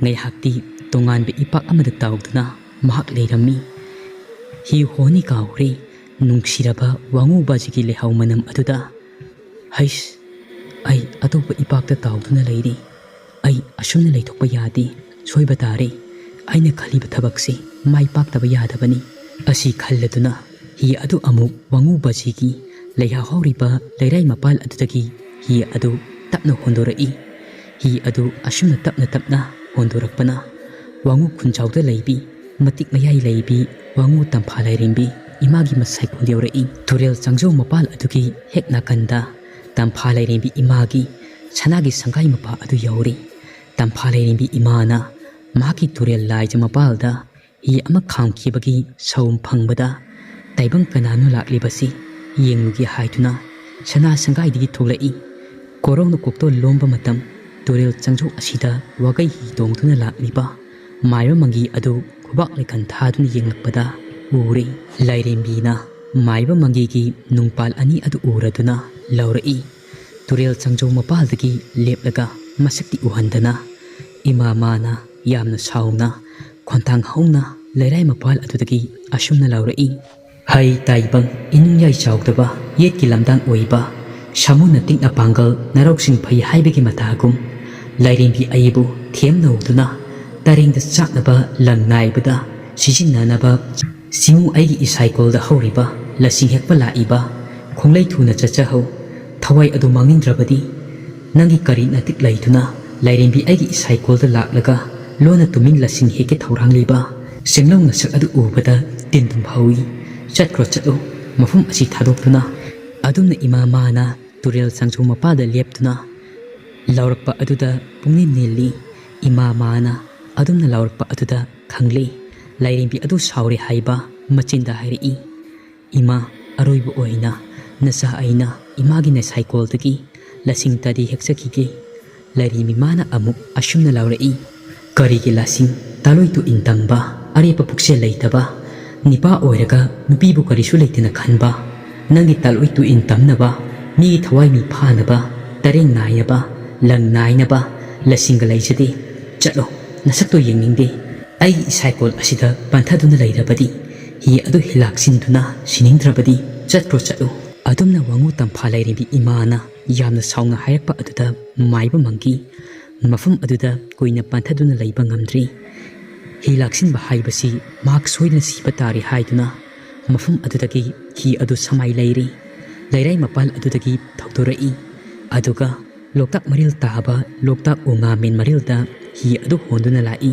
ꯉꯥꯏꯍꯥꯛꯇꯤ ꯇꯣꯉꯥꯟꯕ ꯏꯄꯥꯛ ꯑꯃꯗ ꯇꯥꯎꯗꯨꯅ ꯃꯍꯥꯛ ꯂꯩꯔꯝꯃꯤ꯫ ꯍꯤ ꯍꯣꯅꯤ ꯀꯥꯎꯈ꯭ꯔꯦ ꯅꯨꯡꯁꯤꯔꯕ ꯋꯥꯉꯨ ꯕꯥꯖꯤꯒꯤ ꯂꯩꯍꯥꯎ ꯃꯅꯝ ꯑꯗꯨꯗ꯫ ꯍꯩꯁ, ꯑꯩ ꯑꯇꯣꯞꯄ ꯏꯄꯥꯛꯇ ꯇꯥꯎꯗꯨꯅ ꯂꯩꯔꯤ꯫ ꯑꯩ ꯑꯁꯨꯝꯅ ꯂꯩꯊꯣꯛꯄ ꯌꯥꯗꯦ꯫ ꯁꯣꯏꯕ ꯇꯥꯔꯦ꯫ ꯑꯩꯅ ꯈꯜꯂꯤꯕ ꯊꯕꯛꯁꯤ ꯃꯥꯏ ꯄꯥꯛꯇꯕ ꯌꯥꯗꯕꯅꯤ꯫ ꯑꯁꯤ ꯈꯜꯂꯗꯨꯅ ꯍꯤ ꯑꯗꯨ ꯑꯃꯨꯛ ꯋꯥꯉꯨ ꯕꯥꯖꯤꯒꯤ ꯂꯩꯍꯥꯎ ꯍꯧꯔꯤꯕ ꯂꯩꯔꯥꯏ ꯃꯄꯥꯜ ꯑꯗꯨꯗꯒꯤ ꯍꯤ ꯑꯗꯨ ꯇꯞꯅ ꯍꯣꯟꯗꯣꯔꯛꯏ꯫ ꯍꯤ ꯑꯗꯨ ꯑꯁꯨꯝꯅ ꯇꯞꯅ ꯇꯞꯅ ꯍꯣꯟꯗꯣꯔꯛꯄꯅ ꯋꯥꯉꯨ ꯈꯨꯟꯖꯥꯎꯗ ꯂꯩꯕꯤ, ꯃꯇꯤꯛ ꯃꯌꯥꯏ ꯂꯩꯕꯤ ꯋꯥꯉꯨ ꯇꯝꯐꯥ ꯂꯥꯏꯔꯦꯝꯕꯤ ꯏꯃꯥꯒꯤ ꯃꯁꯥꯏꯀꯣꯟ ꯌꯧꯔꯛꯏ꯫ ꯇꯨꯔꯦꯜ ꯆꯥꯡꯖꯧ ꯃꯄꯥꯜ ꯑꯗꯨꯒꯤ ꯍꯦꯛ ꯅꯥꯀꯟꯗ ꯇꯝꯐꯥ ꯂꯥꯏꯔꯦꯝꯕꯤ ꯏꯃꯥꯒꯤ ꯁꯅꯥꯒꯤ ꯁꯪꯒꯥꯏ ꯃꯄꯥ ꯑꯗꯨ ꯌꯧꯔꯤ꯫ ꯇꯝꯐꯥ ꯂꯥꯏꯔꯦꯝꯕꯤ ꯏꯃꯥꯅ ꯃꯍꯥꯛꯀꯤ ꯇꯨꯔꯦꯜ ꯂꯥꯏꯖ ꯃꯄꯥꯜꯗ ꯍꯤ ꯑꯃ ꯈꯥꯝꯈꯤꯕꯒꯤ ꯁꯥꯎꯝ ꯐꯪꯕꯗ, ꯇꯥꯏꯕꯪ ꯀꯅꯥꯅꯣ ꯂꯥꯛꯂꯤꯕꯁꯤ ꯌꯦꯡꯂꯨꯒꯦ ꯍꯥꯏꯗꯨꯅ ꯁꯅꯥ ꯁꯪꯒꯥꯏꯗꯒꯤ ꯊꯣꯛꯂꯛꯏ꯫ ꯀꯣꯔꯧꯅ ꯀꯣꯛꯇꯣꯜ ꯂꯣꯝꯕ ꯃꯇꯝ, ꯇꯨꯔꯦꯜ ꯆꯪꯖꯧ ꯑꯁꯤꯗ ꯋꯥꯒꯩ ꯍꯤ ꯇꯣꯡꯗꯨꯅ ꯂꯥꯛꯂꯤꯕ ꯃꯥꯏꯕ ꯃꯪꯒꯤ ꯑꯗꯨ ꯈꯨꯕꯥꯛ ꯂꯩꯈꯟ ꯊꯥꯗꯨꯅ ꯌꯦꯡꯂꯛꯄꯗ ꯎꯔꯦ꯫ ꯂꯥꯏꯔꯦꯝꯕꯤꯅ ꯃꯥꯏꯕ ꯃꯪꯒꯤꯒꯤ ꯅꯨꯡꯄꯥꯜ ꯑꯅꯤ ꯑꯗꯨ ꯎꯔꯗꯨꯅ ꯂꯥꯎꯔꯛꯏ꯫ ꯇꯨꯔꯦꯜ ꯆꯪꯖꯧ ꯃꯄꯥꯜꯗꯒꯤ ꯂꯦꯞꯂꯒ ꯃꯁꯛꯇꯤ ꯎꯍꯟꯗꯅ ꯏꯃꯥ ꯃꯥꯅ ꯌꯥꯝꯅ ꯁꯥꯎꯅ ꯈꯣꯟꯊꯥꯡ ꯍꯧꯅ ꯂꯩꯔꯥꯏ ꯃꯄꯥꯜ ꯑꯗꯨꯗꯒꯤ ꯑꯁꯨꯝꯅ ꯂꯥꯎꯔꯛꯏ꯫ ꯍꯩ ꯇꯥꯏꯕꯪ ꯏꯅꯨꯡ ꯌꯥꯏ ꯆꯥꯎꯗꯕ ꯌꯦꯠꯀꯤ ꯂꯝꯗꯥꯡ ꯑꯣꯏꯕ ꯁꯥꯃꯨꯅ ꯇꯤꯛꯅ ꯄꯥꯡꯒꯜ ꯅꯔꯧꯁꯤꯡ ꯐꯩ ꯍꯥꯏꯕꯒꯤ ꯃꯇꯥꯒꯨꯝ ꯂꯥꯏꯔꯦꯝꯕꯤ ꯑꯩꯕꯨ ꯊꯦꯝ ꯅꯧꯗꯨꯅ ꯇꯔꯦꯡꯗ ꯆꯥꯛꯅꯕ ꯂꯪ ꯅꯥꯏꯕꯗ ꯁꯤꯖꯤꯟꯅꯅꯕ ꯆꯤꯡꯉꯨ ꯑꯩꯒꯤ ꯏꯁꯥꯏꯀꯣꯜꯗ ꯍꯧꯔꯤꯕ ꯂꯁꯤꯡ ꯍꯦꯛꯄ ꯂꯥꯛꯏꯕ ꯈꯣꯡꯂꯩ ꯊꯨꯅ ꯆꯠꯆꯍꯧ꯫ ꯊꯋꯥꯏ ꯑꯗꯨ ꯃꯥꯡꯅꯤꯡꯗ꯭ꯔꯕꯗꯤ ꯅꯪꯒꯤ ꯀꯔꯤ ꯅꯇꯤꯛ ꯂꯩꯗꯨꯅ ꯂꯥꯏꯔꯦꯝꯕꯤ ꯑꯩꯒꯤ ꯏꯁꯥꯏꯀꯣꯜꯗ ꯂꯥꯛꯂꯒ ꯂꯣꯟꯅ ꯇꯨꯃꯤꯟ ꯂꯁꯤꯡ ꯍꯦꯛꯀꯦ ꯊꯧꯔꯥꯡꯂꯤꯕ? ꯁꯦꯡꯂꯧ ꯅꯁꯛ ꯑꯗꯨ ꯎꯕꯗ ꯇꯤꯟ ꯇꯨꯝ ꯍꯧꯏ꯫ ꯆꯠꯈ꯭ꯔꯣ ꯆꯠꯂꯨ, ꯃꯐꯝ ꯑꯁꯤ ꯊꯥꯗꯣꯛꯇꯨꯅ꯫ ꯑꯗꯨꯝꯅ ꯏꯃꯥ ꯃꯥꯅ ꯇꯨꯔꯦꯜ ꯆꯪꯖꯧ ꯃꯄꯥꯗ ꯂꯦꯞꯇꯨꯅ ꯂꯥꯎꯔꯛꯄ ꯑꯗꯨꯗ ꯄꯨꯛꯅꯤꯡ ꯅꯤꯜꯂꯤ꯫ ꯏꯃꯥ ꯃꯥꯅ ꯑꯗꯨꯝꯅ ꯂꯥꯎꯔꯛꯄ ꯑꯗꯨꯗ ꯈꯪꯂꯦ, ꯂꯥꯏꯔꯦꯝꯕꯤ ꯑꯗꯨ ꯁꯥꯎꯔꯦ ꯍꯥꯏꯕ ꯃꯆꯤꯟꯗ ꯍꯥꯏꯔꯛꯏ꯫ ꯏꯃꯥ, ꯑꯔꯣꯏꯕ ꯑꯣꯏꯅ ꯅꯆꯥ ꯑꯩꯅ ꯏꯃꯥꯒꯤ ꯅꯁꯥꯏꯀꯣꯜꯗꯒꯤ ꯂꯁꯤꯡ ꯇꯗꯤ ꯍꯦꯛꯆꯈꯤꯒꯦ꯫ ꯂꯥꯏꯔꯦꯝꯕꯤ ꯃꯥꯅ ꯑꯃꯨꯛ ꯑꯁꯨꯝꯅ ꯂꯥꯎꯔꯛꯏ, ꯀꯔꯤꯒꯤ ꯂꯁꯤꯡ? ꯇꯥꯂꯣꯏ ꯇꯨ ꯏꯟ ꯇꯝꯕ, ꯑꯔꯦꯞꯄ ꯄꯨꯛꯆꯦꯜ ꯂꯩꯇꯕ, ꯅꯤꯄꯥ ꯑꯣꯏꯔꯒ ꯅꯨꯄꯤꯕꯨ ꯀꯔꯤꯁꯨ ꯂꯩꯇꯅ ꯈꯟꯕ, ꯅꯪꯒꯤ ꯇꯥꯂꯣꯏ ꯇꯨ ꯏꯟ ꯇꯝꯅꯕ, ꯃꯤꯒꯤ ꯊꯋꯥꯏ ꯃꯤ ꯐꯥꯅꯕ, ꯇꯔꯦꯡ ꯅꯥꯏꯅꯕ, ꯂꯪ ꯅꯥꯏꯅꯕ ꯂꯁꯤꯡꯒ ꯂꯩꯖꯗꯦ꯫ ꯆꯠꯂꯣ, ꯅꯁꯛꯇꯣ ꯌꯦꯡꯅꯤꯡꯗꯦ꯫ ꯑꯩꯒꯤ ꯏꯁꯥꯏꯀꯣꯜ ꯑꯁꯤꯗ ꯄꯟꯊꯗꯨꯅ ꯂꯩꯔꯕꯗꯤ, ꯍꯤ ꯑꯗꯨ ꯍꯤꯂꯥꯛꯁꯤꯟꯗꯨꯅ ꯁꯤꯅꯤꯡꯗ꯭ꯔꯕꯗꯤ, ꯆꯠꯈ꯭ꯔꯣ ꯆꯠꯂꯨ꯫ ꯑꯗꯨꯝꯅ ꯋꯥꯉꯨ ꯇꯝꯐꯥ ꯂꯥꯏꯔꯦꯝꯕꯤ ꯏꯃꯥꯅ ꯌꯥꯝꯅ ꯁꯥꯎꯅ ꯍꯥꯏꯔꯛꯄ ꯑꯗꯨꯗ ꯃꯥꯏꯕ ꯃꯪꯒꯤ ꯃꯐꯝ ꯑꯗꯨꯗ ꯀꯨꯏꯅ ꯄꯟꯊꯗꯨꯅ ꯂꯩꯕ ꯉꯝꯗ꯭ꯔꯤ꯫ ꯍꯤ ꯂꯥꯛꯁꯤꯟꯕ ꯍꯥꯏꯕꯁꯤ ꯃꯍꯥꯛ ꯁꯣꯏꯗꯅ ꯁꯤꯕ ꯇꯥꯔꯦ ꯍꯥꯏꯗꯨꯅ ꯃꯐꯝ ꯑꯗꯨꯗꯒꯤ ꯍꯤ ꯑꯗꯨ ꯁꯃꯥꯏ ꯂꯩꯔꯤ꯫ ꯂꯩꯔꯥꯏ ꯃꯄꯥꯜ ꯑꯗꯨꯗꯒꯤ ꯊꯧꯗꯣꯔꯛꯏ꯫ ꯑꯗꯨꯒ ꯂꯣꯛꯇꯥꯛ ꯃꯔꯤꯜ ꯇꯥꯕ ꯂꯣꯛꯇꯥꯛ ꯎꯉꯥꯃꯦꯟ ꯃꯔꯤꯜꯗ ꯍꯤ ꯑꯗꯨ ꯍꯣꯟꯗꯨꯅ ꯂꯥꯛꯏ꯫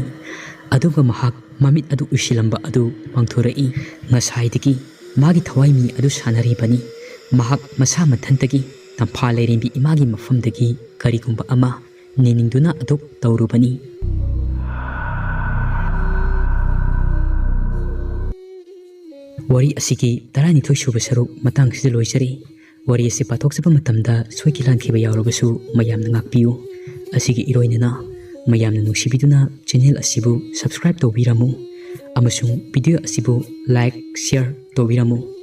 ꯑꯗꯨꯒ ꯃꯍꯥꯛ ꯃꯃꯤꯠ ꯑꯗꯨ ꯎꯏꯁꯤꯜꯂꯝꯕ ꯑꯗꯨ ꯄꯥꯡꯊꯣꯔꯛꯏ꯫ ꯉꯁꯥꯏꯗꯒꯤ ꯃꯥꯒꯤ ꯊꯋꯥꯏ ꯃꯤ ꯑꯗꯨ ꯁꯥꯟꯅꯔꯤꯕꯅꯤ꯫ ꯃꯍꯥꯛ ꯃꯁꯥ ꯃꯊꯟꯇꯒꯤ ꯇꯝꯐꯥ ꯂꯥꯏꯔꯦꯝꯕꯤ ꯏꯃꯥꯒꯤ ꯃꯐꯝꯗꯒꯤ ꯀꯔꯤꯒꯨꯝꯕ ꯑꯃ ꯅꯤꯅꯤꯡꯗꯨꯅ ꯑꯗꯨꯛ ꯇꯧꯔꯨꯕꯅꯤ꯫ ꯋꯥꯔꯤ ꯑꯁꯤꯒꯤ ꯇꯔꯥꯅꯤꯊꯣꯏ ꯁꯨꯕ ꯁꯔꯨꯛ ꯃꯇꯥꯡꯁꯤꯗ ꯂꯣꯏꯖꯔꯦ꯫ ꯋꯥꯔꯤ ꯑꯁꯤ ꯄꯥꯊꯣꯛꯆꯕ ꯃꯇꯝꯗ ꯁꯣꯏꯈꯤ ꯂꯥꯟꯈꯤꯕ ꯌꯥꯎꯔꯕꯁꯨ ꯃꯌꯥꯝꯅ ꯉꯥꯛꯄꯤꯌꯨ꯫ ꯑꯁꯤꯒꯤ ꯏꯔꯣꯏꯅꯅ ꯃꯌꯥꯝꯅ ꯅꯨꯡꯁꯤꯕꯤꯗꯨꯅ channel ꯑꯁꯤꯕꯨ subscribe ꯇꯧꯕꯤꯔꯝꯃꯨ ꯑꯃꯁꯨꯡ video ꯑꯁꯤꯕꯨ like, share ꯇꯧꯕꯤꯔꯝꯃꯨ꯫